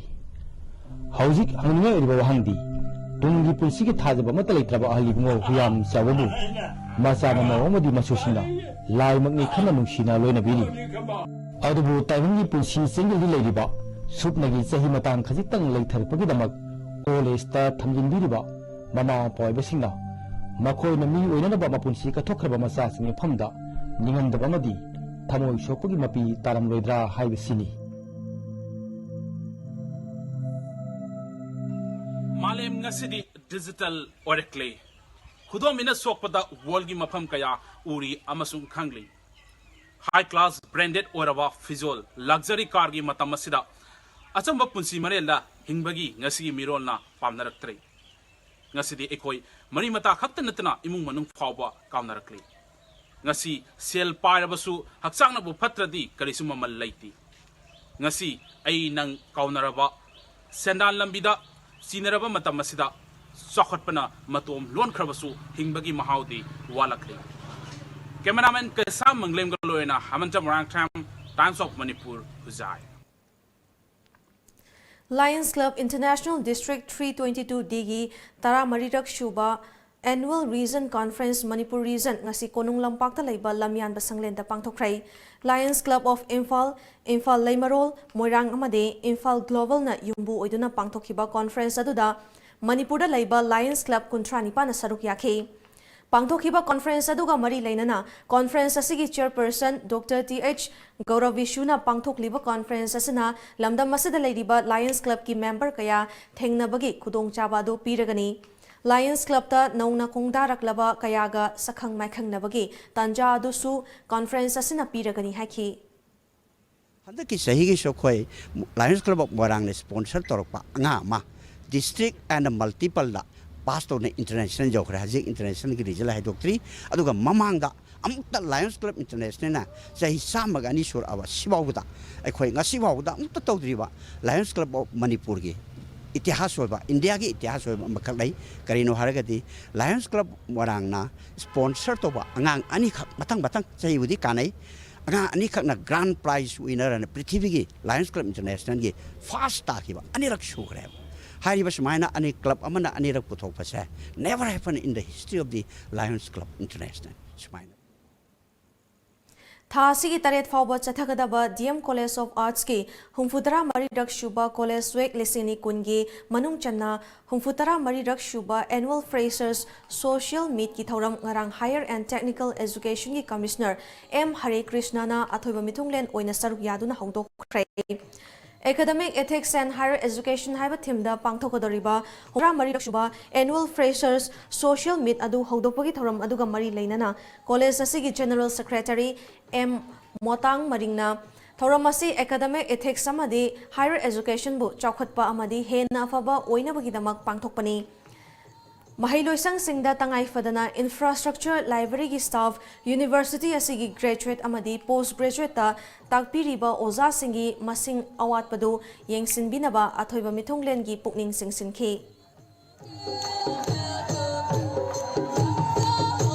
ꯍꯧꯖꯤꯛ ꯍꯪꯅꯤꯡꯉꯥꯏ ꯑꯣꯏꯔꯤꯕ ꯋꯥꯍꯪꯗꯤ, ꯇꯨꯡꯒꯤ ꯄꯨꯟꯁꯤꯒꯤ ꯊꯥꯖꯕ ꯑꯃꯠꯇ ꯂꯩꯇ꯭ꯔꯕ ꯑꯍꯜ ꯏꯕꯨꯡꯉꯣ ꯍꯨꯌꯥꯝ ꯆꯥꯎꯕꯕꯨ ꯃꯆꯥ ꯃꯃꯧ ꯑꯃꯗꯤ ꯃꯁꯨꯁꯤꯡꯅ ꯂꯥꯏꯃꯛꯅꯤ ꯈꯟꯅ ꯅꯨꯡꯁꯤꯅ ꯂꯣꯏꯅꯕꯤꯔꯤ꯫ ꯑꯗꯨꯕꯨ ꯇꯥꯏꯕꯪꯒꯤ ꯄꯨꯟꯁꯤ ꯆꯦꯡꯖꯤꯜꯗꯤ ꯂꯩꯔꯤꯕ ꯁꯨꯞꯅꯒꯤ ꯆꯍꯤ ꯃꯇꯥꯡ ꯈꯖꯤꯛꯇꯪ ꯂꯩꯊꯔꯛꯄꯒꯤꯗꯃꯛ ꯑꯣꯜ ꯑꯦꯖꯇ ꯊꯝꯖꯤꯟꯕꯤꯔꯤꯕ ꯃꯃꯥ ꯃꯄꯥ ꯑꯣꯏꯕꯁꯤꯡꯅ ꯃꯈꯣꯏꯅ ꯃꯤ ꯑꯣꯏꯅꯅꯕ ꯃꯄꯨꯟꯁꯤ ꯀꯠꯊꯣꯛꯈ꯭ꯔꯕ ꯃꯆꯥꯁꯤꯡꯒꯤ ꯃꯐꯝꯗ ꯅꯤꯡꯉꯝꯗꯕ ꯑꯃꯗꯤ ꯊꯃꯣꯏ ꯁꯣꯛꯄꯒꯤ ꯃꯄꯤ ꯇꯥꯔꯝꯂꯣꯏꯗ꯭ꯔꯥ ꯍꯥꯏꯕꯁꯤꯅꯤ꯫ ꯃꯥꯂꯦꯝ ꯉꯁꯤꯗꯤ ꯗꯤꯖꯤꯇꯦꯜ ꯑꯣꯏꯔꯛꯂꯦ꯫ ꯈꯨꯗꯣꯝꯕꯤꯅ ꯁꯣꯛꯄꯗ ꯋꯥꯔꯜꯒꯤ ꯃꯐꯝ ꯀꯌꯥ ꯎꯔꯤ ꯑꯃꯁꯨꯡ ꯈꯪꯂꯤ꯫ ꯍꯥꯏ ꯀ꯭ꯂꯥꯁ ꯕ꯭ꯔꯦꯟꯗꯦꯗ ꯑꯣꯏꯔꯕ ꯐꯤꯖꯣꯜ, ꯂꯛꯖꯔꯤ ꯀꯥꯔꯒꯤ ꯃꯇꯝ ꯑꯁꯤꯗ ꯑꯆꯝꯕ ꯄꯨꯟꯁꯤ ꯃꯔꯦꯜꯗ ꯍꯤꯡꯕꯒꯤ ꯉꯁꯤꯒꯤ ꯃꯤꯔꯣꯜꯅ ꯄꯥꯝꯅꯔꯛꯇ꯭ꯔꯦ꯫ ꯉꯁꯤꯗꯤ ꯑꯩꯈꯣꯏ ꯃꯔꯤ ꯃꯇꯥ ꯈꯛꯇ ꯅꯠꯇꯅ ꯏꯃꯨꯡ ꯃꯅꯨꯡ ꯐꯥꯎꯕ ꯀꯥꯎꯅꯔꯛꯂꯤ꯫ ꯉꯁꯤ ꯁꯦꯜ ꯄꯥꯏꯔꯕꯁꯨ ꯍꯛꯆꯥꯡꯅꯕꯨ ꯐꯠꯇ꯭ꯔꯗꯤ ꯀꯔꯤꯁꯨ ꯃꯃꯜ ꯂꯩꯇꯦ꯫ ꯉꯁꯤ ꯑꯩ ꯅꯪ ꯀꯥꯎꯅꯔꯕ, ꯁꯦꯟꯗꯥꯟ ꯂꯝꯕꯤꯗ ꯁꯤꯟꯅꯔꯕ ꯃꯇꯝ ꯑꯁꯤꯗ ꯆꯥꯎꯈꯠꯄꯅ ꯃꯇꯣꯝ ꯂꯣꯟꯈ꯭ꯔꯕꯁꯨ ꯍꯤꯡꯕꯒꯤ ꯃꯍꯥꯎꯗꯤ ꯋꯥꯠꯂꯛꯂꯤ꯫ Cameraman ꯀꯩꯁꯥꯝ ꯃꯪꯂꯦꯝꯒ ꯂꯣꯏꯅꯅ ꯍꯃꯟꯆ Moirangthem, Times of Manipur, ꯍꯨꯖꯥꯏ꯫ Lions Club International District three twenty-two D ꯒꯤ ꯇꯔꯥꯃꯔꯤꯔꯛ ꯁꯨꯕ Annual Region Conference Manipur Region ꯉꯁꯤ ꯀꯣꯅꯨꯡ ꯂꯝꯄꯥꯛꯇ ꯂꯩꯕ ꯂꯝꯌꯥꯟꯕ ꯁꯪꯂꯦꯟꯗ ꯄꯥꯡꯊꯣꯛꯈ꯭ꯔꯦ꯫ Lions Club of Imphal, Imphal ꯂꯩꯃꯔꯣꯜ, ꯃꯣꯏꯔꯥꯡ ꯑꯃꯗꯤ ꯏꯝꯐꯥꯜ Global ꯅ ꯌꯨꯝꯕꯨ ꯑꯣꯏꯗꯨꯅ ꯄꯥꯡꯊꯣꯛꯈꯤꯕ conference ꯑꯗꯨꯗ ꯃꯅꯤꯄꯨꯔꯗ ꯂꯩꯕ Lions Club ꯀꯨꯟꯊ꯭ꯔꯥ ꯅꯤꯄꯥꯟꯅ ꯁꯔꯨꯛ ꯌꯥꯈꯤ꯫ ꯄꯥꯡꯊꯣꯛꯈꯤꯕ conference ꯑꯗꯨꯒ ꯃꯔꯤ ꯂꯩꯅꯅ conference ꯑꯁꯤꯒꯤ chairperson Doctor T H ꯒꯧꯔꯕꯤꯁꯨꯅ ꯄꯥꯡꯊꯣꯛꯂꯤꯕ conference ꯑꯁꯤꯅ ꯂꯝꯗꯝ ꯑꯁꯤꯗ ꯂꯩꯔꯤꯕ Lions Club ꯀꯤ member ꯀꯌꯥ ꯊꯦꯡꯅꯕꯒꯤ ꯈꯨꯗꯣꯡꯆꯥꯕ ꯑꯗꯨ ꯄꯤꯔꯒꯅꯤ꯫ Lions Club ꯇ ꯅꯧꯅ ꯈꯣꯡꯗꯥꯔꯛꯂꯕ ꯀꯌꯥꯒ ꯁꯛꯈꯪ ꯃꯥꯏꯈꯪꯅꯕꯒꯤ ꯇꯥꯟꯖꯥ ꯑꯗꯨꯁꯨ conference ꯑꯁꯤꯅ ꯄꯤꯔꯒꯅꯤ ꯍꯥꯏꯈꯤ꯫ ꯍꯟꯗꯛꯀꯤ ꯆꯍꯤꯒꯤꯁꯨ ꯑꯩꯈꯣꯏ Lions Club of ꯃꯣꯏꯔꯥꯡꯅ sponsor ꯇꯧꯔꯛꯄ ꯑꯉꯥꯡ ꯑꯃ district and multiple the pass ꯇꯧꯅ international ꯌꯧꯈ꯭ꯔꯦ꯫ ꯍꯧꯖꯤꯛ international ꯒꯤ result ꯍꯥꯏꯗꯣꯛꯇ꯭ꯔꯤ꯫ ꯑꯗꯨꯒ ꯃꯃꯥꯡꯗ ꯑꯃꯨꯛꯇ Lions Club International ꯅ ꯆꯍꯤ ꯆꯥꯝꯃꯒ ꯑꯅꯤ ꯁꯨꯔꯛꯑꯕ ꯁꯤꯐꯥꯎꯕꯗ, ꯑꯩꯈꯣꯏ ꯉꯁꯤ ꯐꯥꯎꯕꯗ ꯑꯃꯨꯛꯇ ꯇꯧꯗ꯭ꯔꯤꯕ Lions Club of ꯃꯅꯤꯄꯨꯔꯒꯤ ꯏꯇꯤꯍꯥꯁ ꯑꯣꯏꯕ, ꯏꯟꯗꯤꯌꯥꯒꯤ ꯏꯇꯤꯍꯥꯁ ꯑꯣꯏꯕ ꯑꯃꯈꯛ ꯂꯩ꯫ ꯀꯔꯤꯅꯣ ꯍꯥꯏꯔꯒꯗꯤ Lions Club ꯃꯣꯏꯔꯥꯡꯅ sponsor ꯇꯧꯕ ꯑꯉꯥꯡ ꯑꯅꯤꯈꯛ ꯃꯊꯪ ꯃꯊꯪ ꯆꯍꯤꯕꯨꯗꯤ ꯀꯥꯟꯅꯩ꯫ ꯑꯉꯥꯡ ꯑꯅꯤꯈꯛꯅ grand prize winner ꯑꯅ ꯄ꯭ꯔꯤꯊꯤꯕꯤꯒꯤ Lions Club International ꯒꯤ first ꯇꯥꯈꯤꯕ ꯑꯅꯤꯔꯛ ꯁꯨꯈ꯭ꯔꯦꯕ꯫ ꯍꯥꯏꯔꯤꯕ ꯁꯨꯃꯥꯏꯅ ꯑꯅꯤ, club ꯑꯃꯅ ꯑꯅꯤꯔꯛ ꯄꯨꯊꯣꯛꯄꯁꯦ never happen in the history of the Lions Club International꯫ ꯁꯨꯃꯥꯏꯅ ꯊꯥ ꯑꯁꯤꯒꯤ ꯇꯔꯦꯠ ꯐꯥꯎꯕ ꯆꯠꯊꯒꯗꯕ D M College of Arts ꯀꯤ ꯍꯨꯝꯐꯨꯇꯔꯥ ꯃꯔꯤꯔꯛ ꯁꯨꯕ College Week ꯂꯤꯁꯤꯡ ꯑꯅꯤ ꯀꯨꯟꯒꯤ ꯃꯅꯨꯡ ꯆꯟꯅ ꯍꯨꯝꯐꯨꯇꯔꯥ ꯃꯔꯤꯔꯛ ꯁꯨꯕ Annual Freshers Social Meet ꯀꯤ ꯊꯧꯔꯝ ꯉꯔꯥꯡ Higher and Technical Education ꯒꯤ Commissioner M ꯍꯔꯦ ꯀ꯭ꯔꯤꯁꯅꯅ ꯑꯊꯣꯏꯕ ꯃꯤꯊꯨꯡꯂꯦꯟ ꯑꯣꯏꯅ ꯁꯔꯨꯛ ꯌꯥꯗꯨꯅ ꯍꯧꯗꯣꯛꯈ꯭ꯔꯦ꯫ Academic Ethics and Higher Education ꯍꯥꯏꯕ theme ꯗ ꯄꯥꯡꯊꯣꯛꯀꯗꯧꯔꯤꯕ ꯍꯨꯝꯐꯨꯇꯔꯥ ꯃꯔꯤꯔꯛ ꯁꯨꯕ Annual Freshers Social Meet ꯑꯗꯨ ꯍꯧꯗꯣꯛꯄꯒꯤ ꯊꯧꯔꯝ ꯑꯗꯨꯒ ꯃꯔꯤ ꯂꯩꯅꯅ college ꯑꯁꯤꯒꯤ General Secretary M ꯃꯣꯇꯥꯡ ꯃꯔꯤꯡꯅ ꯊꯧꯔꯝ ꯑꯁꯤ academic ethics ꯑꯃꯗꯤ higher education ꯕꯨ ꯆꯥꯎꯈꯠꯄ ꯑꯃꯗꯤ ꯍꯦꯟꯅ ꯑꯐꯕ ꯑꯣꯏꯅꯕꯒꯤꯗꯃꯛ ꯄꯥꯡꯊꯣꯛꯄꯅꯤ꯫ ꯃꯍꯩꯂꯣꯏꯁꯪꯁꯤꯡꯗ ꯇꯉꯥꯏ ꯐꯗꯅ infrastructure, library ꯒꯤ staff, university ꯑꯁꯤꯒꯤ graduate ꯑꯃꯗꯤ post graduate ꯇ ꯇꯥꯛꯄꯤꯔꯤꯕ ꯑꯣꯖꯥꯁꯤꯡꯒꯤ ꯃꯁꯤꯡ ꯑꯋꯥꯠꯄꯗꯨ ꯌꯦꯡꯁꯤꯟꯕꯤꯅꯕ ꯑꯊꯣꯏꯕ ꯃꯤꯊꯨꯡꯂꯦꯟꯒꯤ ꯄꯨꯛꯅꯤꯡ ꯆꯤꯡꯁꯤꯟꯈꯤ꯫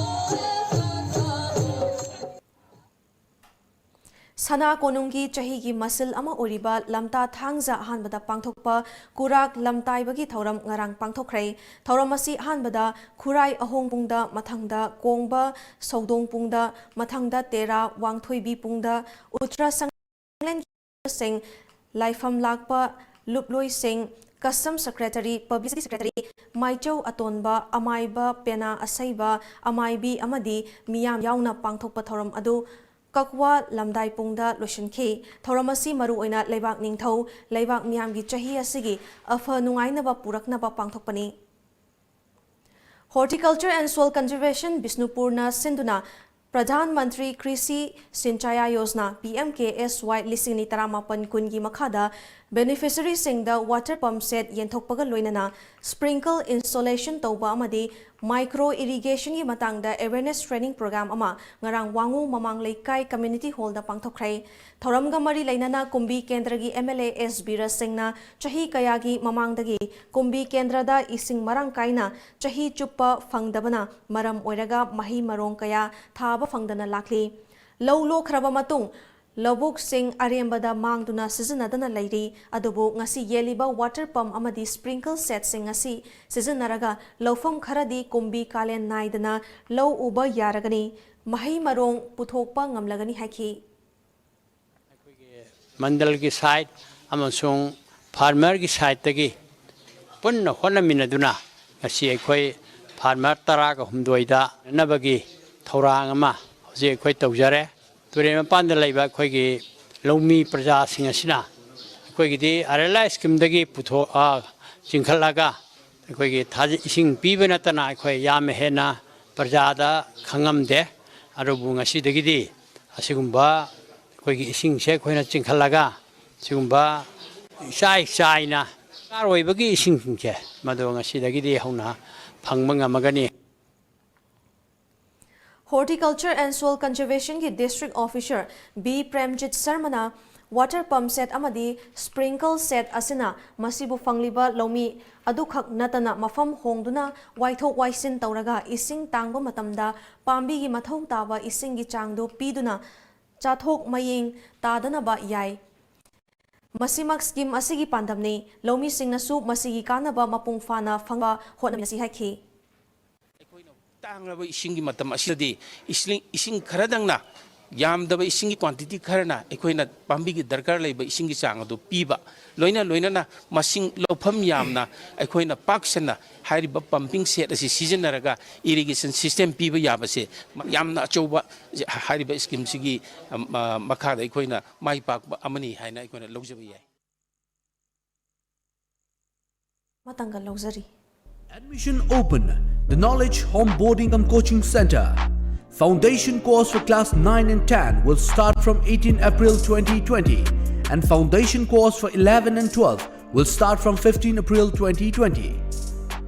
ꯁꯅꯥ ꯀꯣꯅꯨꯡꯒꯤ ꯆꯍꯤꯒꯤ ꯃꯁꯤꯜ ꯑꯃ ꯑꯣꯏꯔꯤꯕ ꯂꯝꯇꯥ ꯊꯥꯡꯖ ꯑꯍꯥꯟꯕꯗ ꯄꯥꯡꯊꯣꯛꯄ ꯀꯨꯔꯥꯛ ꯂꯝꯇꯥꯏꯕꯒꯤ ꯊꯧꯔꯝ ꯉꯔꯥꯡ ꯄꯥꯡꯊꯣꯛꯈ꯭ꯔꯦ꯫ ꯊꯧꯔꯝ ꯑꯁꯤ ꯑꯍꯥꯟꯕꯗ ꯈꯨꯔꯥꯏ ꯑꯍꯣꯡ ꯄꯨꯡꯗ, ꯃꯊꯪꯗ ꯀꯣꯡꯕ ꯁꯧꯗꯣꯡ ꯄꯨꯡꯗ, ꯃꯊꯪꯗ ꯇꯦꯔꯥ ꯋꯥꯡꯊꯣꯏꯕꯤ ꯄꯨꯡꯗ, ꯎꯇ꯭ꯔ ꯁꯪꯂꯦꯟꯒꯤ ꯁꯤꯡ, ꯂꯥꯏꯐꯝ ꯂꯥꯛꯄ ꯂꯨꯞꯂꯣꯏꯁꯤꯡ, custom secretary, publicity secretary, ꯃꯥꯏꯆꯧ ꯑꯇꯣꯟꯕ, ꯑꯃꯥꯏꯕ ꯄꯦꯅꯥ ꯑꯁꯩꯕ, ꯑꯃꯥꯏꯕꯤ ꯑꯃꯗꯤ ꯃꯤꯌꯥꯝ ꯌꯥꯎꯅ ꯄꯥꯡꯊꯣꯛꯄ ꯊꯧꯔꯝ ꯑꯗꯨ ꯀꯛꯋꯥ ꯂꯝꯗꯥꯏ ꯄꯨꯡꯗ ꯂꯣꯏꯁꯤꯟꯈꯤ꯫ ꯊꯧꯔꯝ ꯑꯁꯤ ꯃꯔꯨꯑꯣꯏꯅ ꯂꯩꯕꯥꯛ ꯅꯤꯡꯊꯧ, ꯂꯩꯕꯥꯛ ꯃꯤꯌꯥꯝꯒꯤ ꯆꯍꯤ ꯑꯁꯤꯒꯤ ꯑꯐ ꯅꯨꯡꯉꯥꯏꯅꯕ ꯄꯨꯔꯛꯅꯕ ꯄꯥꯡꯊꯣꯛꯄꯅꯤ꯫ Horticulture and Soil Conservation ꯕꯤꯁꯅꯨꯄꯨꯔꯅ ꯁꯤꯟꯗꯨꯅ ꯄ꯭ꯔꯙꯥꯟ ꯃꯟꯇ꯭ꯔꯤ ꯀ꯭ꯔꯤꯁꯤ ꯁꯤꯟꯆꯥꯌꯥ ꯌꯣꯖꯅꯥ, ꯄꯤ ꯑꯦꯝ ꯀꯦ ꯑꯦꯁ ꯋꯥꯏ, ꯂꯤꯁꯤꯡ ꯑꯅꯤ ꯇꯔꯥꯃꯥꯄꯟ ꯀꯨꯟꯒꯤ ꯃꯈꯥꯗ beneficiaryꯁꯤꯡꯗ water pump set ꯌꯦꯟꯊꯣꯛꯄꯒ ꯂꯣꯏꯅꯅ sprinkle installation ꯇꯧꯕ ꯑꯃꯗꯤ micro irrigationꯒꯤ ꯃꯇꯥꯡꯗ awareness training program ꯑꯃ ꯉꯔꯥꯡ ꯋꯥꯉꯨ ꯃꯃꯥꯡ ꯂꯩꯀꯥꯏ community hallꯗ ꯄꯥꯡꯊꯣꯛꯈ꯭ꯔꯦ꯫ ꯊꯧꯔꯝꯒ ꯃꯔꯤ ꯂꯩꯅꯅ ꯀꯨꯝꯕꯤ ꯀꯦꯟꯗ꯭ꯔꯒꯤ ꯑꯦꯝ ꯑꯦꯜ ꯑꯦ ꯑꯦꯁ ꯕꯤꯔ ꯁꯤꯡꯅ ꯆꯍꯤ ꯀꯌꯥꯒꯤ ꯃꯃꯥꯡꯗꯒꯤ ꯀꯨꯝꯕꯤ ꯀꯦꯟꯗ꯭ꯔꯗ ꯏꯁꯤꯡ ꯃꯔꯥꯡ ꯀꯥꯏꯅ ꯆꯍꯤ ꯆꯨꯞꯄ ꯐꯪꯗꯕꯅ ꯃꯔꯝ ꯑꯣꯏꯔꯒ ꯃꯍꯩ ꯃꯔꯣꯡ ꯀꯌꯥ ꯊꯥꯕ ꯐꯪꯗꯅ ꯂꯥꯛꯂꯤ꯫ ꯂꯧ ꯂꯣꯛꯈ꯭ꯔꯕ ꯃꯇꯨꯡ ꯂꯧꯕꯨꯛꯁꯤꯡ ꯑꯔꯦꯝꯕꯗ ꯃꯥꯡꯗꯨꯅ ꯁꯤꯖꯤꯟꯅꯗꯅ ꯂꯩꯔꯤ꯫ ꯑꯗꯨꯕꯨ ꯉꯁꯤ ꯌꯦꯜꯂꯤꯕ water pump ꯑꯃꯗꯤ sprinkle setꯁꯤꯡ ꯑꯁꯤ ꯁꯤꯖꯤꯟꯅꯔꯒ ꯂꯧꯐꯝ ꯈꯔꯗꯤ ꯀꯨꯝꯕꯤ ꯀꯥꯂꯦꯟ ꯅꯥꯏꯗꯅ ꯂꯧ ꯎꯕ ꯌꯥꯔꯒꯅꯤ, ꯃꯍꯩ ꯃꯔꯣꯡ ꯄꯨꯊꯣꯛꯄ ꯉꯝꯂꯒꯅꯤ ꯍꯥꯏꯈꯤ꯫ ꯑꯩꯈꯣꯏꯒꯤ ꯃꯟꯗꯜꯒꯤ side ꯑꯃꯁꯨꯡ farmerꯒꯤ sideꯇꯒꯤ ꯄꯨꯟꯅ ꯍꯣꯠꯅꯃꯤꯟꯅꯗꯨꯅ ꯉꯁꯤ ꯑꯩꯈꯣꯏ farmer ꯇꯔꯥꯒ ꯍꯨꯝꯗꯣꯏꯗ ꯅꯕꯒꯤ ꯊꯧꯔꯥꯡ ꯑꯃ ꯍꯧꯖꯤꯛ ꯑꯩꯈꯣꯏ ꯇꯧꯖꯔꯦ꯫ ꯇꯨꯔꯦꯜ ꯃꯄꯥꯟꯗ ꯂꯩꯕ ꯑꯩꯈꯣꯏꯒꯤ ꯂꯧꯃꯤ ꯄ꯭ꯔꯖꯥꯁꯤꯡ ꯑꯁꯤꯅ ꯑꯩꯈꯣꯏꯒꯤꯗꯤ ꯑꯔꯦꯂꯥ schemeꯗꯒꯤ ꯄꯨꯊꯣꯛ-, ꯑ, ꯆꯤꯡꯈꯠꯂꯒ ꯑꯩꯈꯣꯏꯒꯤ ꯊꯥꯖ-, ꯏꯁꯤꯡ ꯄꯤꯕ ꯅꯠꯇꯅ ꯑꯩꯈꯣꯏ ꯌꯥꯝꯅ ꯍꯦꯟꯅ ꯄ꯭ꯔꯖꯥꯗ ꯈꯪꯉꯝꯗꯦ꯫ ꯑꯗꯨꯕꯨ ꯉꯁꯤꯗꯒꯤꯗꯤ ꯑꯁꯤꯒꯨꯝꯕ ꯑꯩꯈꯣꯏꯒꯤ ꯏꯁꯤꯡꯁꯦ ꯑꯩꯈꯣꯏꯅ ꯆꯤꯡꯈꯠꯂꯒ ꯁꯤꯒꯨꯝꯕ ꯏꯆꯥꯏ ꯆꯥꯏꯅ ꯗꯔꯀꯥꯔ ꯑꯣꯏꯕꯒꯤ ꯏꯁꯤꯡꯁꯤꯡꯁꯦ ꯃꯗꯨ ꯉꯁꯤꯗꯒꯤꯗꯤ ꯍꯧꯅ ꯐꯪꯕ ꯉꯝꯃꯒꯅꯤ꯫ Horticulture and Soil Conservationꯒꯤ District Officer B Premjit ꯁꯔꯃꯅ water pump set ꯑꯃꯗꯤ sprinkle set ꯑꯁꯤꯅ ꯃꯁꯤꯕꯨ ꯐꯪꯂꯤꯕ ꯂꯧꯃꯤ ꯑꯗꯨꯈꯛ ꯅꯠꯇꯅ ꯃꯐꯝ ꯍꯣꯡꯗꯨꯅ ꯋꯥꯏꯊꯣꯛ ꯋꯥꯏꯁꯤꯟ ꯇꯧꯔꯒ ꯏꯁꯤꯡ ꯇꯥꯡꯕ ꯃꯇꯝꯗ ꯄꯥꯝꯕꯤꯒꯤ ꯃꯊꯧ ꯇꯥꯕ ꯏꯁꯤꯡꯒꯤ ꯆꯥꯡꯗꯨ ꯄꯤꯗꯨꯅ ꯆꯥꯊꯣꯛ ꯃꯌꯦꯡ ꯇꯥꯗꯅꯕ ꯌꯥꯏ꯫ ꯃꯁꯤꯃꯛ scheme ꯑꯁꯤꯒꯤ ꯄꯥꯟꯗꯝꯅꯤ꯫ ꯂꯧꯃꯤꯁꯤꯡꯅꯁꯨ ꯃꯁꯤꯒꯤ ꯀꯥꯟꯅꯕ ꯃꯄꯨꯡ ꯐꯥꯅ ꯐꯪꯕ ꯍꯣꯠꯅꯃꯤꯟꯅꯁꯤ ꯍꯥꯏꯈꯤ꯫ ꯑꯩꯈꯣꯏꯅ ꯇꯥꯡꯂꯕ ꯏꯁꯤꯡꯒꯤ ꯃꯇꯝ ꯑꯁꯤꯗꯗꯤ ꯏꯁꯤꯡ, ꯏꯁꯤꯡ ꯈꯔꯗꯪꯅ, ꯌꯥꯝꯗꯕ ꯏꯁꯤꯡꯒꯤ quantity ꯈꯔꯅ ꯑꯩꯈꯣꯏꯅ ꯄꯥꯝꯕꯤꯒꯤ ꯗꯔꯀꯥꯔ ꯂꯩꯕ ꯏꯁꯤꯡꯒꯤ ꯆꯥꯡ ꯑꯗꯨ ꯄꯤꯕ, ꯂꯣꯏꯅ ꯂꯣꯏꯅꯅ ꯃꯁꯤꯡ ꯂꯧꯐꯝ ꯌꯥꯝꯅ ꯑꯩꯈꯣꯏꯅ ꯄꯥꯛ ꯁꯟꯅ ꯍꯥꯏꯔꯤꯕ pumping set ꯑꯁꯤ ꯁꯤꯖꯤꯟꯅꯔꯒ irrigation system ꯄꯤꯕ ꯌꯥꯕꯁꯦ ꯌꯥꯝꯅ ꯑꯆꯧꯕ ꯍꯥꯏꯔꯤꯕ scheme ꯁꯤꯒꯤ, ꯑ, ꯃꯈꯥꯗ ꯑꯩꯈꯣꯏꯅ ꯃꯥꯏ ꯄꯥꯛꯄ ꯑꯃꯅꯤ ꯍꯥꯏꯅ ꯑꯩꯈꯣꯏꯅ ꯂꯧꯖꯕ ꯌꯥꯏ꯫ ꯃꯇꯪꯒ ꯂꯧꯖꯔꯤ꯫ Admission open. The Knowledge Home Boarding cum Coaching Center. Foundation course for class nine and ten will start from eighteen April twenty twenty, and foundation course for eleven and twelve will start from fifteen April twenty twenty.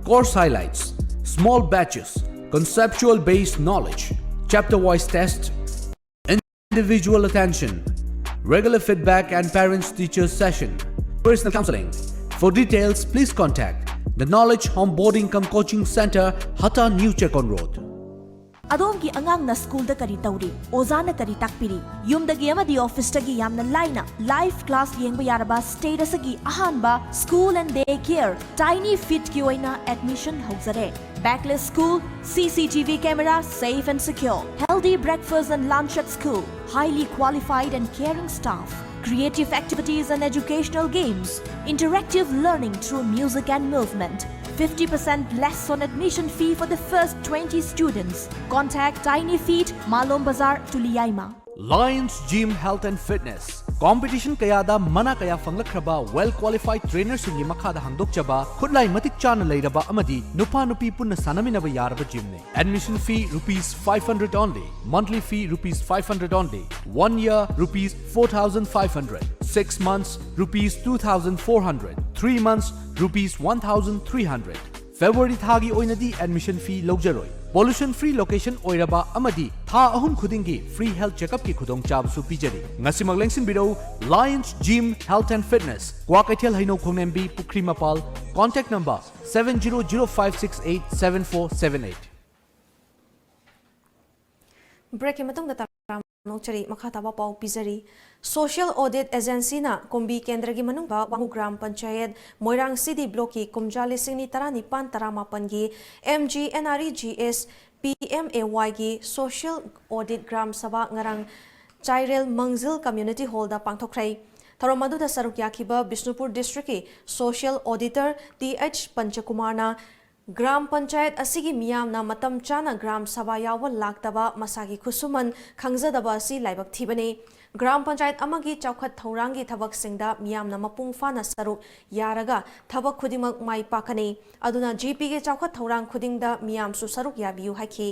Course highlights: small batches, conceptual based knowledge, chapter wise test, individual attention, regular feedback and parents teachers session, personal counseling. For details, please contact the Knowledge Home Boarding cum Coaching Center, Hata, New Chekon Road. ꯑꯗꯣꯝꯒꯤ ꯑꯉꯥꯡꯅ ꯁ꯭ꯀꯨꯜꯗ ꯀꯔꯤ ꯇꯧꯔꯤ? ꯑꯣꯖꯥꯅ ꯀꯔꯤ ꯇꯥꯛꯄꯤꯔꯤ? ꯌꯨꯝꯗꯒꯤ ꯑꯃꯗꯤ ꯑꯣꯐꯤꯁꯇꯒꯤ ꯌꯥꯝꯅ ꯂꯥꯏꯅ live class ꯌꯦꯡꯕ ꯌꯥꯔꯕ state ꯑꯁꯤꯒꯤ ꯑꯍꯥꯟꯕ school and day care Tiny Feetꯀꯤ ꯑꯣꯏꯅ admission ꯍꯧꯖꯔꯦ꯫ Backless school, C C T V camera, safe and secure, healthy breakfast and lunch at school, highly qualified and caring staff, creative activities and educational games, interactive learning through music and movement. Fifty percent less on admission fee for the first twenty students. Contact Tiny Feet, Malom Bazar, Tuliyaima. Lions Gym Health and Fitness. Competition ꯀꯌꯥꯗ ꯃꯅꯥ ꯀꯌꯥ ꯐꯪꯂꯛꯈ꯭ꯔꯕ well qualified trainerꯁꯤꯡꯒꯤ ꯃꯈꯥꯗ ꯍꯥꯡꯗꯣꯛꯆꯕ, ꯈꯨꯠꯂꯥꯏ ꯃꯇꯤꯛ ꯆꯥꯅ ꯂꯩꯔꯕ ꯑꯃꯗꯤ ꯅꯨꯄꯥ ꯅꯨꯄꯤ ꯄꯨꯟꯅ ꯁꯥꯟꯅꯃꯤꯟꯅꯕ ꯌꯥꯔꯕ gymꯅꯤ꯫ Admission fee rupees five hundred only. Monthly fee rupees five hundred only. One year rupees four thousand five hundred. Six months rupees two thousand four hundred. Three months rupees one thousand three hundred. February ꯊꯥꯒꯤ ꯑꯣꯏꯅꯗꯤ admission fee ꯂꯧꯖꯔꯣꯏ꯫ Pollution free location ꯑꯣꯏꯔꯕ ꯑꯃꯗꯤ ꯊꯥ ꯑꯍꯨꯝ ꯈꯨꯗꯤꯡꯒꯤ free health check-upꯀꯤ ꯈꯨꯗꯣꯡꯆꯥꯕꯁꯨ ꯄꯤꯖꯔꯤ꯫ ꯉꯁꯤꯃꯛ ꯂꯦꯡꯁꯤꯟꯕꯤꯔꯧ, Lions Gym Health and Fitness, Kwakeithel ꯍꯩꯅꯧ ꯈꯣꯡꯅꯦꯝꯕꯤ, ꯄꯨꯈ꯭ꯔꯤ ꯃꯄꯥꯜ, contact number seven zero zero five six eight seven four seven eight꯫ Break-ꯀꯤ ꯃꯇꯨꯡꯗ ꯇꯔꯥꯃꯉꯥ ꯅꯣꯛꯆꯔꯤ꯫ ꯃꯈꯥ ꯇꯥꯕ ꯄꯥꯎ ꯄꯤꯖꯔꯤ꯫ Social Audit Agency-ꯅ ꯀꯨꯝꯕꯤ ꯀꯦꯟꯗ꯭ꯔꯒꯤ ꯃꯅꯨꯡꯗ ꯋꯥꯉꯨ ꯒ꯭ꯔꯥꯝ ꯄꯟꯆꯥꯌꯠ, ꯃꯣꯏꯔꯥꯡ ꯁꯤꯗꯤ ꯕ꯭ꯂꯣꯛꯀꯤ ꯀꯨꯝꯖꯥ ꯂꯤꯁꯤꯡ ꯑꯅꯤ ꯇꯔꯥꯅꯤꯄꯥꯟ ꯇꯔꯥꯃꯥꯄꯟꯒꯤ M G N R E G S P M A Y-ꯒꯤ Social Audit ꯒ꯭ꯔꯥꯝ ꯁꯚꯥ ꯉꯔꯥꯡ ꯆꯥꯏꯔꯦꯜ ꯃꯪꯖꯤꯜ Community Hall-ꯗ ꯄꯥꯡꯊꯣꯛꯈ꯭ꯔꯦ꯫ ꯊꯧꯔꯝ ꯑꯗꯨꯗ ꯁꯔꯨꯛ ꯌꯥꯈꯤꯕ ꯕꯤꯁꯅꯨꯄꯨꯔ District-ꯀꯤ Social Auditor T H ꯄꯟꯆꯀꯨꯃꯥꯔꯅ ꯒ꯭ꯔꯥꯝ ꯄꯟꯆꯥꯌꯠ ꯑꯁꯤꯒꯤ ꯃꯤꯌꯥꯝꯅ ꯃꯇꯝ ꯆꯥꯅ ꯒ꯭ꯔꯥꯝ ꯁꯚꯥ ꯌꯥꯎꯕ ꯂꯥꯛꯇꯕ ꯃꯁꯥꯒꯤ ꯈꯨꯠꯁꯨꯃꯟ ꯈꯪꯖꯗꯕ ꯑꯁꯤ ꯂꯥꯏꯕꯛ ꯊꯤꯕꯅꯤ꯫ ꯒ꯭ꯔꯥꯝ ꯄꯟꯆꯥꯌꯠ ꯑꯃꯒꯤ ꯆꯥꯎꯈꯠ ꯊꯧꯔꯥꯡꯒꯤ ꯊꯕꯛꯁꯤꯡꯗ ꯃꯤꯌꯥꯝꯅ ꯃꯄꯨꯡ ꯐꯥꯅ ꯁꯔꯨꯛ ꯌꯥꯔꯒ ꯊꯕꯛ ꯈꯨꯗꯤꯡꯃꯛ ꯃꯥꯏ ꯄꯥꯛꯀꯅꯤ꯫ ꯑꯗꯨꯅ G P-ꯒꯤ ꯆꯥꯎꯈꯠ ꯊꯧꯔꯥꯡ ꯈꯨꯗꯤꯡꯗ ꯃꯤꯌꯥꯝꯁꯨ ꯁꯔꯨꯛ ꯌꯥꯕꯤꯌꯨ ꯍꯥꯏꯈꯤ꯫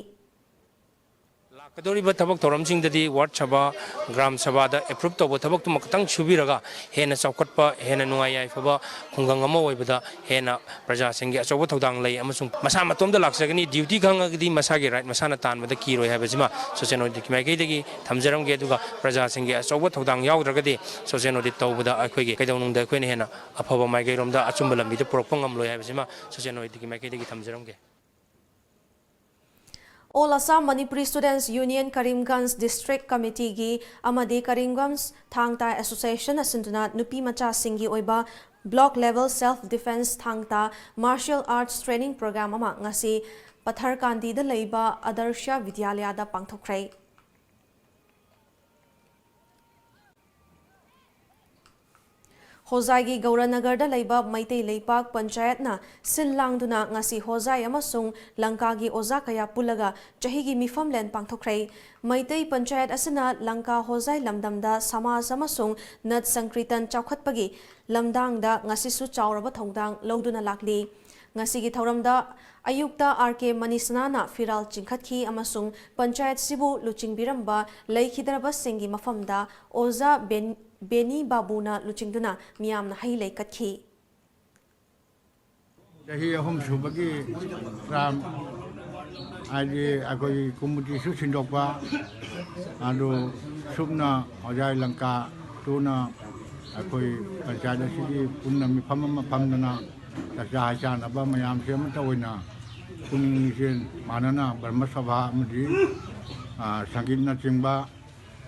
ꯂꯥꯛꯀꯗꯧꯔꯤꯕ ꯊꯕꯛ ꯊꯧꯔꯝꯁꯤꯡꯗꯗꯤ ward ꯁꯚꯥ, ꯒ꯭ꯔꯥꯝ ꯁꯚꯥꯗ approve ꯇꯧꯕ ꯊꯕꯛꯇꯨꯃ ꯈꯛꯇꯪ ꯁꯨꯕꯤꯔꯒ ꯍꯦꯟꯅ ꯆꯥꯎꯈꯠꯄ, ꯍꯦꯟꯅ ꯅꯨꯡꯉꯥꯏ ꯌꯥꯏꯐꯕ ꯈꯨꯡꯒꯪ ꯑꯃ ꯑꯣꯏꯕꯗ ꯍꯦꯟꯅ ꯄ꯭ꯔꯖꯥꯁꯤꯡꯒꯤ ꯑꯆꯧꯕ ꯊꯧꯗꯥꯡ ꯂꯩ ꯑꯃꯁꯨꯡ ꯃꯁꯥ ꯃꯇꯣꯝꯇ ꯂꯥꯛꯆꯒꯅꯤ꯫ Duty ꯈꯪꯉꯒꯗꯤ ꯃꯁꯥꯒꯤ right ꯃꯁꯥꯅ ꯇꯥꯟꯕꯗ ꯀꯤꯔꯣꯏ ꯍꯥꯏꯕꯁꯤꯃ Social Audit-ꯀꯤ ꯃꯥꯏꯀꯩꯗꯒꯤ ꯊꯝꯖꯔꯝꯒꯦ꯫ ꯑꯗꯨꯒ ꯄ꯭ꯔꯖꯥꯁꯤꯡꯒꯤ ꯑꯆꯧꯕ ꯊꯧꯗꯥꯡ ꯌꯥꯎꯗ꯭ꯔꯒꯗꯤ Social Audit ꯇꯧꯕꯗ ꯑꯩꯈꯣꯏꯒꯤ ꯀꯩꯗꯧꯅꯨꯡꯗ ꯑꯩꯈꯣꯏꯅ ꯍꯦꯟꯅ ꯑꯐꯕ ꯃꯥꯏꯀꯩꯔꯣꯝꯗ, ꯑꯆꯨꯝꯕ ꯂꯝꯕꯤꯗ ꯄꯨꯔꯛꯄ ꯉꯝꯂꯣꯏ ꯍꯥꯏꯕꯁꯤꯃ Social Audit-ꯀꯤ ꯃꯥꯏꯀꯩꯗꯒꯤ ꯊꯝꯖꯔꯝꯒꯦ꯫ All Assam Manipuri Students Union Karimganj District Committee-ꯒꯤ ꯑꯃꯗꯤ Karimganj ꯊꯥꯡ ꯇꯥ Association-ꯅ ꯁꯤꯟꯗꯨꯅ ꯅꯨꯄꯤ ꯃꯆꯥꯁꯤꯡꯒꯤ ꯑꯣꯏꯕ Block Level Self Defence ꯊꯥꯡ ꯇꯥ Martial Arts Training Program ꯑꯃ ꯉꯁꯤ ꯄꯊꯔꯀꯥꯟꯗꯤꯗ ꯂꯩꯕ ꯑꯗꯔꯁ꯭ꯌ ꯕꯤꯗ꯭ꯌꯥꯂꯌꯥꯗ ꯄꯥꯡꯊꯣꯛꯈ꯭ꯔꯦ꯫ ꯍꯣꯖꯥꯏꯒꯤ ꯒꯧꯔꯅꯒꯔꯗ ꯂꯩꯕ ꯃꯩꯇꯩ ꯂꯩꯄꯥꯛ ꯄꯟꯆꯥꯌꯠꯅ ꯁꯤꯜ ꯂꯥꯡꯗꯨꯅ ꯉꯁꯤ ꯍꯣꯖꯥꯏ ꯑꯃꯁꯨꯡ ꯂꯪꯀꯥꯒꯤ ꯑꯣꯖꯥ ꯀꯌꯥ ꯄꯨꯜꯂꯒ ꯆꯍꯤꯒꯤ ꯃꯤꯐꯝꯂꯦꯟ ꯄꯥꯡꯊꯣꯛꯈ꯭ꯔꯦ꯫ ꯃꯩꯇꯩ ꯄꯟꯆꯥꯌꯠ ꯑꯁꯤꯅ ꯂꯪꯀꯥ ꯍꯣꯖꯥꯏ ꯂꯝꯗꯝꯗ ꯁꯃꯥꯖ ꯑꯃꯁꯨꯡ ꯅꯠ ꯁꯪꯀ꯭ꯔꯤꯇꯟ ꯆꯥꯎꯈꯠꯄꯒꯤ ꯂꯝꯗꯥꯡꯗ ꯉꯁꯤꯁꯨ ꯆꯥꯎꯔꯕ ꯊꯧꯗꯥꯡ ꯂꯧꯗꯨꯅ ꯂꯥꯛꯂꯤ꯫ ꯉꯁꯤꯒꯤ ꯊꯧꯔꯝꯗ ꯑꯌꯨꯛꯇ R K ꯃꯅꯤꯁꯅꯥꯅ ꯐꯤꯔꯥꯜ ꯆꯤꯡꯈꯠꯈꯤ ꯑꯃꯁꯨꯡ ꯄꯟꯆꯥꯌꯠꯁꯤꯕꯨ ꯂꯨꯆꯤꯡꯕꯤꯔꯝꯕ ꯂꯩꯈꯤꯗ꯭ꯔꯕꯁꯤꯡꯒꯤ ꯃꯐꯝꯗ ꯑꯣꯖꯥ ꯕꯦꯟ-, ꯕꯦꯅꯤ ꯕꯥꯕꯨꯅ ꯂꯨꯆꯤꯡꯗꯨꯅ ꯃꯤꯌꯥꯝꯅ ꯍꯩ ꯂꯩ ꯀꯠꯈꯤ꯫ ꯆꯍꯤ ꯑꯍꯨꯝ ꯁꯨꯕꯒꯤ ꯇꯔꯝ, ꯍꯥꯏꯗꯤ ꯑꯩꯈꯣꯏꯒꯤ ꯀꯨꯝꯃꯨꯇꯤꯁꯨ ꯁꯤꯟꯗꯣꯛꯄ, ꯑꯗꯨ ꯁꯨꯞꯅ ꯑꯣꯖꯥ ꯂꯪꯀꯥ ꯇꯨꯅ ꯑꯩꯈꯣꯏ ꯄꯟꯆꯥꯌꯠ ꯑꯁꯤꯒꯤ ꯄꯨꯟꯅ ꯃꯤꯐꯝ ꯑꯃ ꯐꯝꯗꯅ ꯆꯥꯛꯆꯥ ꯍꯩꯆꯥꯟꯅꯕ ꯃꯌꯥꯝꯁꯦ ꯑꯃꯠꯇ ꯑꯣꯏꯅ ꯄꯨꯛꯅꯤꯡ ꯂꯤꯆꯦꯜ ꯃꯥꯟꯅꯅ ꯕ꯭ꯔꯍ꯭ꯃ ꯁꯚꯥ ꯑꯃꯗꯤ, ꯑ, ꯁꯪꯒꯤꯠꯅꯆꯤꯡꯕ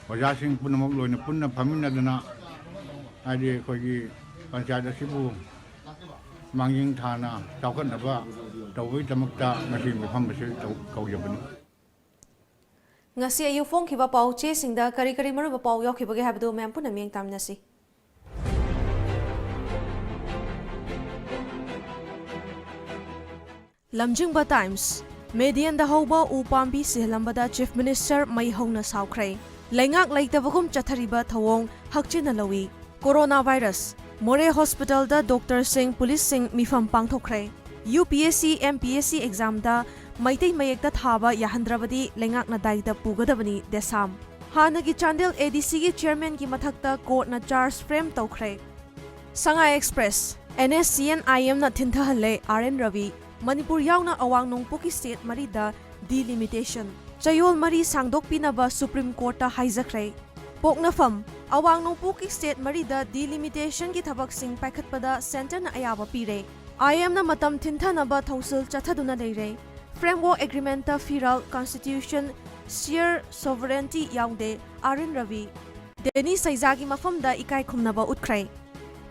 ꯑꯣꯖꯥꯁꯤꯡ ꯄꯨꯝꯅꯃꯛ ꯂꯣꯏꯅ ꯄꯨꯟꯅ ꯐꯝꯃꯤꯟꯅꯗꯅ, ꯍꯥꯏꯗꯤ ꯑꯩꯈꯣꯏꯒꯤ ꯄꯟꯆꯥꯌꯠ ꯑꯁꯤꯕꯨ ꯃꯥꯡꯖꯤꯜ ꯊꯥꯅ ꯆꯥꯎꯈꯠꯅꯕ ꯇꯧꯕꯒꯤꯗꯃꯛꯇ ꯉꯁꯤ ꯃꯤꯐꯝ ꯑꯁꯤ ꯇꯧ-, ꯀꯧꯖꯕꯅꯤ꯫ ꯉꯁꯤ ꯑꯌꯨꯛ ꯐꯣꯡꯈꯤꯕ ꯄꯥꯎ ꯆꯦꯁꯤꯡꯗ ꯀꯔꯤ ꯀꯔꯤ ꯃꯔꯨꯑꯣꯏꯕ ꯄꯥꯎ ꯌꯥꯎꯈꯤꯕꯒꯦ ꯍꯥꯏꯕꯗꯨ ꯃꯌꯥꯝ ꯄꯨꯟꯅ ꯃꯤꯠꯌꯦꯡ ꯇꯥꯃꯤꯟꯅꯁꯤ꯫ ꯂꯝꯖꯤꯡꯕ ꯇꯥꯏꯝꯁ꯫ ꯃꯦꯗꯤꯌꯟꯗ ꯍꯧꯕ ꯎ ꯄꯥꯝꯕꯤ ꯁꯤꯍꯜꯂꯝꯕꯗ ꯆꯤꯐ ꯃꯤꯅꯤꯁꯇꯔ ꯃꯩ ꯍꯧꯅ ꯁꯥꯎꯈ꯭ꯔꯦ꯫ ꯂꯩꯉꯥꯛ ꯂꯩꯇꯕꯒꯨꯝ ꯆꯠꯊꯔꯤꯕ ꯊꯧꯑꯣꯡ ꯍꯛꯆꯤꯟꯅ ꯂꯧꯏ꯫ Corona virus. ꯃꯣꯔꯦ ꯍꯣꯁꯄꯤꯇꯥꯜꯗ ꯗꯣꯛꯇꯔꯁꯤꯡ, ꯄꯨꯂꯤꯁꯁꯤꯡ ꯃꯤꯐꯝ ꯄꯥꯡꯊꯣꯛꯈ꯭ꯔꯦ꯫ U P S C, M P S C ꯑꯦꯛꯖꯥꯝꯗ ꯃꯩꯇꯩ ꯃꯌꯦꯛꯇ ꯊꯥꯕ ꯌꯥꯍꯟꯗ꯭ꯔꯕꯗꯤ ꯂꯩꯉꯥꯛꯅ ꯗꯥꯏꯗ ꯄꯨꯒꯗꯕꯅꯤ, ꯗꯦꯁꯥꯝ꯫ ꯍꯥꯟꯅꯒꯤ ꯆꯥꯟꯗꯦꯜ ꯑꯦ ꯗꯤ ꯁꯤꯒꯤ ꯆꯤꯌꯔꯃꯦꯟꯒꯤ ꯃꯊꯛꯇ ꯀꯣꯔꯠꯅ ꯆꯥꯔꯖ ꯐ꯭ꯔꯦꯝ ꯇꯧꯈ꯭ꯔꯦ꯫ ꯁꯉꯥꯏ express. N S C N I ꯑꯦꯝꯅ ꯊꯤꯟꯊꯍꯜꯂꯦ ꯑꯥꯔ ꯑꯦꯟ ꯔꯕꯤ꯫ ꯃꯅꯤꯄꯨꯔ ꯌꯥꯎꯅ ꯑꯋꯥꯡ ꯅꯣꯡꯄꯣꯛꯀꯤ ꯁ꯭ꯇꯦꯠ ꯃꯔꯤꯗ ꯗꯤꯂꯤꯃꯤꯇꯦꯁꯟ꯫ ꯆꯌꯣꯜ ꯃꯔꯤ ꯁꯥꯡꯗꯣꯛꯄꯤꯅꯕ ꯁꯨꯄ꯭ꯔꯤꯝ ꯀꯣꯔꯠꯇ ꯍꯥꯏꯖꯈ꯭ꯔꯦ꯫ ꯄꯣꯛꯅꯐꯝ꯫ ꯑꯋꯥꯡ ꯅꯣꯡꯄꯣꯛꯀꯤ ꯁ꯭ꯇꯦꯠ ꯃꯔꯤꯗ ꯗꯤꯂꯤꯃꯤꯇꯦꯁꯟꯒꯤ ꯊꯕꯛꯁꯤꯡ ꯄꯥꯏꯈꯠꯄꯗ ꯁꯦꯟꯇꯔꯅ ꯑꯌꯥꯕ ꯄꯤꯔꯦ꯫ ꯑꯥꯏ ꯑꯦꯝꯅ ꯃꯇꯝ ꯊꯤꯟꯊꯅꯕ ꯊꯧꯁꯤꯜ ꯆꯠꯊꯗꯨꯅ ꯂꯩꯔꯦ꯫ ꯐ꯭ꯔꯦꯝꯋꯔꯛ ꯑꯦꯒ꯭ꯔꯤꯃꯦꯟꯠꯇ ꯐꯤꯔꯥꯜ, ꯀꯟꯁꯇꯤꯇ꯭ꯌꯨꯁꯟ, ꯁꯤꯌꯔ ꯁꯣꯚꯔꯦꯟꯇꯤ ꯌꯥꯎꯗꯦ, ꯑꯥꯔ ꯑꯦꯟ ꯔꯕꯤ꯫ ꯗꯦꯅꯤ ꯁꯩꯖꯥꯒꯤ ꯃꯐꯝꯗ ꯏꯀꯥꯏ ꯈꯨꯝꯅꯕ ꯎꯠꯈ꯭ꯔꯦ꯫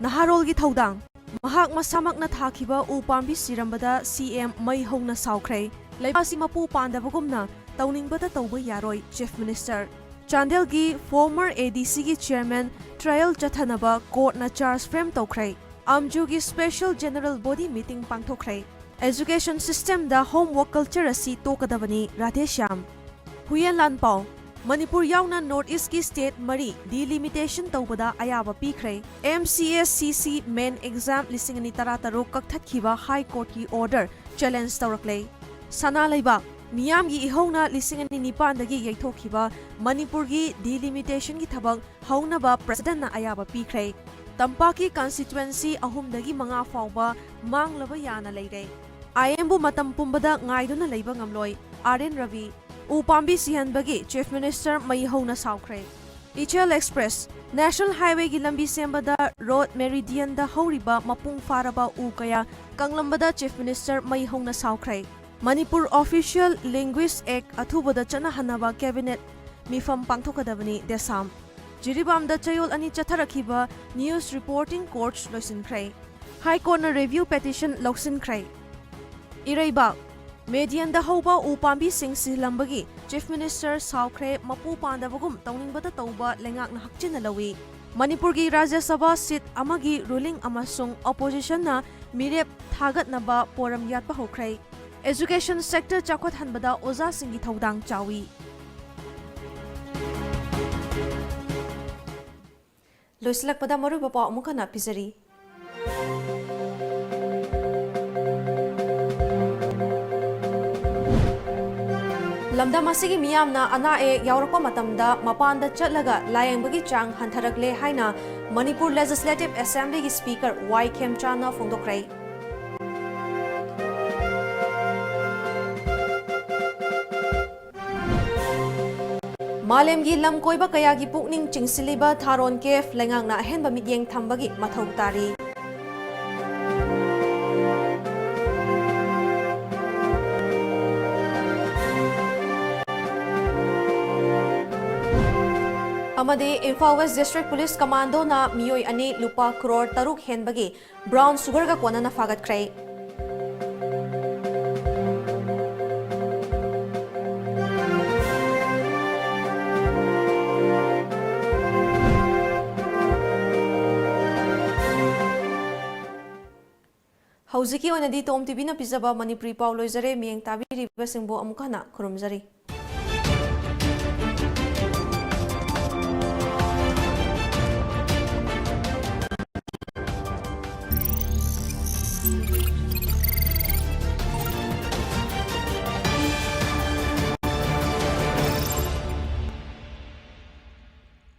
ꯅꯍꯥꯔꯣꯜꯒꯤ ꯊꯧꯗꯥꯡ꯫ ꯃꯍꯥꯛ ꯃꯁꯥꯃꯛꯅ ꯊꯥꯈꯤꯕ ꯎ ꯄꯥꯝꯕꯤ ꯁꯤꯔꯝꯕꯗ ꯁꯤ ꯑꯦꯝ ꯃꯩ ꯍꯧꯅ ꯁꯥꯎꯈ꯭ꯔꯦ꯫ ꯂꯩꯕꯥꯛ ꯑꯁꯤ ꯃꯄꯨ ꯄꯥꯟꯗꯕꯒꯨꯝꯅ ꯇꯧꯅꯤꯡꯕꯇ ꯇꯧꯕ ꯌꯥꯔꯣꯏ, ꯆꯤꯐ ꯃꯤꯅꯤꯁꯇꯔ꯫ ꯆꯥꯟꯗꯦꯜꯒꯤ ꯐꯣꯔꯃꯔ ꯑꯦ ꯗꯤ ꯁꯤꯒꯤ ꯆꯤꯌꯔꯃꯦꯟ ꯇ꯭ꯔꯥꯌꯦꯜ ꯆꯠꯊꯅꯕ ꯀꯣꯔꯠꯅ ꯆꯥꯔꯖ ꯐ꯭ꯔꯦꯝ ꯇꯧꯈ꯭ꯔꯦ꯫ ꯑꯝꯖꯨꯒꯤ ꯁ꯭ꯄꯦꯁꯦꯜ ꯖꯦꯅꯔꯦꯜ ꯕꯣꯗꯤ ꯃꯤꯇꯤꯡ ꯄꯥꯡꯊꯣꯛꯈ꯭ꯔꯦ꯫ ꯑꯦꯖꯨꯀꯦꯁꯟ ꯁꯤꯁꯇꯦꯝꯗ ꯍꯣꯝꯋꯔꯛ ꯀꯜꯆꯔ ꯑꯁꯤ ꯇꯣꯛꯀꯗꯕꯅꯤ, ꯔꯥꯙꯦꯁ꯭ꯌꯥꯝ꯫ ꯍꯨꯌꯦꯟ ꯂꯥꯟꯄꯥꯎ꯫ ꯃꯅꯤꯄꯨꯔ ꯌꯥꯎꯅ ꯅꯣꯔꯠ ꯏꯁꯀꯤ ꯁ꯭ꯇꯦꯠ ꯃꯔꯤ ꯗꯤꯂꯤꯃꯤꯇꯦꯁꯟ ꯇꯧꯕꯗ ꯑꯌꯥꯕ ꯄꯤꯈ꯭ꯔꯦ꯫ ꯑꯦꯝ ꯁꯤ ꯑꯦꯁ ꯁꯤ ꯁꯤ ꯃꯦꯟ ꯑꯦꯛꯖꯥꯝ ꯂꯤꯁꯤꯡ ꯑꯅꯤ ꯇꯔꯥꯇꯔꯨꯛ ꯀꯛꯊꯠꯈꯤꯕ ꯍꯥꯏ ꯀꯣꯔꯠꯀꯤ ꯑꯣꯔꯗꯔ ꯆꯦꯂꯦꯟꯖ ꯇꯧꯔꯛꯂꯦ꯫ ꯁꯅꯥ ꯂꯩꯕꯥꯛ꯫ ꯃꯤꯌꯥꯝꯒꯤ ꯏꯍꯧꯅ ꯂꯤꯁꯤꯡ ꯑꯅꯤ ꯅꯤꯄꯥꯟꯗꯒꯤ ꯌꯩꯊꯣꯛꯈꯤꯕ ꯃꯅꯤꯄꯨꯔꯒꯤ ꯗꯤꯂꯤꯃꯤꯇꯦꯁꯟꯒꯤ ꯊꯕꯛ ꯍꯧꯅꯕ ꯄ꯭ꯔꯦꯁꯤꯗꯦꯟꯠꯅ ꯑꯌꯥꯕ ꯄꯤꯈ꯭ꯔꯦ꯫ ꯇꯝꯄꯥꯛꯀꯤ constituency ꯑꯍꯨꯝꯗꯒꯤ ꯃꯉꯥ ꯐꯥꯎꯕ ꯃꯥꯡꯂꯕ ꯌꯥꯅ ꯂꯩꯔꯦ꯫ ꯑꯥꯏ ꯑꯦꯝꯕꯨ ꯃꯇꯝ ꯄꯨꯝꯕꯗ ꯉꯥꯏꯗꯨꯅ ꯂꯩꯕ ꯉꯝꯂꯣꯏ, ꯑꯥꯔ ꯑꯦꯟ ꯔꯕꯤ꯫ ꯎ ꯄꯥꯝꯕꯤ ꯁꯤꯍꯟꯕꯒꯤ Chief Minister ꯃꯩ ꯍꯧꯅ ꯁꯥꯎꯈ꯭ꯔꯦ꯫ ꯏꯆꯦꯜ Express, National Highwayꯒꯤ ꯂꯝꯕꯤ ꯁꯦꯝꯕꯗ Road Meridianꯗ ꯍꯧꯔꯤꯕ ꯃꯄꯨꯡ ꯐꯥꯔꯕ ꯎ ꯀꯌꯥ ꯀꯪꯂꯝꯕꯗ Chief Minister ꯃꯩ ꯍꯧꯅ ꯁꯥꯎꯈ꯭ꯔꯦ꯫ ꯃꯅꯤꯄꯨꯔ Official Language Act ꯑꯊꯨꯕꯗ ꯆꯠꯅꯍꯟꯅꯕ Cabinet ꯃꯤꯐꯝ ꯄꯥꯡꯊꯣꯛꯀꯗꯕꯅꯤ, ꯗꯦꯁꯥꯝ꯫ ꯖꯤꯔꯤꯕꯥꯝꯗ ꯆꯌꯣꯜ ꯑꯅꯤ ꯆꯠꯊꯔꯛꯈꯤꯕ News Reporting Course ꯂꯣꯏꯁꯤꯟꯈ꯭ꯔꯦ꯫ High Courtꯅ review petition ꯂꯧꯁꯤꯟꯈ꯭ꯔꯦ꯫ ꯏꯔꯩꯕꯥꯛ, Meridianꯗ ꯍꯧꯕ ꯎ ꯄꯥꯝꯕꯤꯁꯤꯡ ꯁꯤꯍꯜꯂꯝꯕꯒꯤ Chief Minister ꯁꯥꯎꯈ꯭ꯔꯦ, ꯃꯄꯨ ꯄꯥꯟꯗꯕꯒꯨꯝ ꯇꯧꯅꯤꯡꯕꯇ ꯇꯧꯕ ꯂꯩꯉꯥꯛꯅ ꯍꯛꯆꯤꯟꯅ ꯂꯧꯏ꯫ ꯃꯅꯤꯄꯨꯔꯒꯤ ꯔꯥꯖ꯭ꯌ ꯁꯚꯥ seat ꯑꯃꯒꯤ ruling ꯑꯃꯁꯨꯡ oppositionꯅ ꯃꯤꯔꯦꯞ ꯊꯥꯒꯠꯅꯕ ꯄꯣꯔꯝ ꯌꯥꯠꯄ ꯍꯧꯈ꯭ꯔꯦ꯫ Education sector ꯆꯥꯎꯈꯠꯍꯟꯕꯗ ꯑꯣꯖꯥꯁꯤꯡꯒꯤ ꯊꯧꯗꯥꯡ ꯆꯥꯎꯏ꯫ ꯂꯣꯏꯁꯤꯜꯂꯛꯄꯗ ꯃꯔꯨꯑꯣꯏꯕ ꯄꯥꯎ ꯑꯃꯨꯛ ꯍꯟꯅ ꯄꯤꯖꯔꯤ꯫ ꯂꯝꯗꯝ ꯑꯁꯤꯒꯤ ꯃꯤꯌꯥꯝꯅ ꯑꯅꯥ ꯑꯌꯦꯛ ꯌꯥꯎꯔꯛꯄ ꯃꯇꯝꯗ ꯃꯄꯥꯟꯗ ꯆꯠꯂꯒ ꯂꯥꯌꯦꯡꯕꯒꯤ ꯆꯥꯡ ꯍꯟꯊꯔꯛꯂꯦ ꯍꯥꯏꯅ ꯃꯅꯤꯄꯨꯔ Legislative Assemblyꯒꯤ Speaker ꯋꯥꯏ ꯈꯦꯝꯆꯥꯟꯅ ꯐꯣꯡꯗꯣꯛꯈ꯭ꯔꯦ꯫ ꯃꯥꯂꯦꯝꯒꯤ ꯂꯝ ꯀꯣꯏꯕ ꯀꯌꯥꯒꯤ ꯄꯨꯛꯅꯤꯡ ꯆꯤꯡꯁꯤꯜꯂꯤꯕ ꯊꯥꯔꯣꯟ cave ꯂꯩꯉꯥꯛꯅ ꯑꯍꯦꯟꯕ ꯃꯤꯠꯌꯦꯡ ꯊꯝꯕꯒꯤ ꯃꯊꯧ ꯇꯥꯔꯤ꯫ ꯑꯃꯗꯤ ꯏꯝꯐꯥꯜ West District Police Commandoꯅ ꯃꯤꯑꯣꯏ ꯑꯅꯤ ꯂꯨꯄꯥ ꯀ꯭ꯔꯣꯔ ꯇꯔꯨꯛ ꯍꯦꯟꯕꯒꯤ brown sugarꯒ ꯀꯣꯟꯅꯅ ꯐꯥꯒꯠꯈ꯭ꯔꯦ꯫ ꯍꯧꯖꯤꯛꯀꯤ ꯑꯣꯏꯅꯗꯤ ꯇꯣꯝ ꯇꯤꯚꯤꯅ ꯄꯤꯖꯕ ꯃꯅꯤꯄꯨꯔꯤ ꯄꯥꯎ ꯂꯣꯏꯖꯔꯦ꯫ ꯃꯤꯠꯌꯦꯡ ꯇꯥꯕꯤꯔꯤꯕꯁꯤꯡꯕꯨ ꯑꯃꯨꯛ ꯍꯟꯅ ꯈꯨꯔꯨꯝꯖꯔꯤ꯫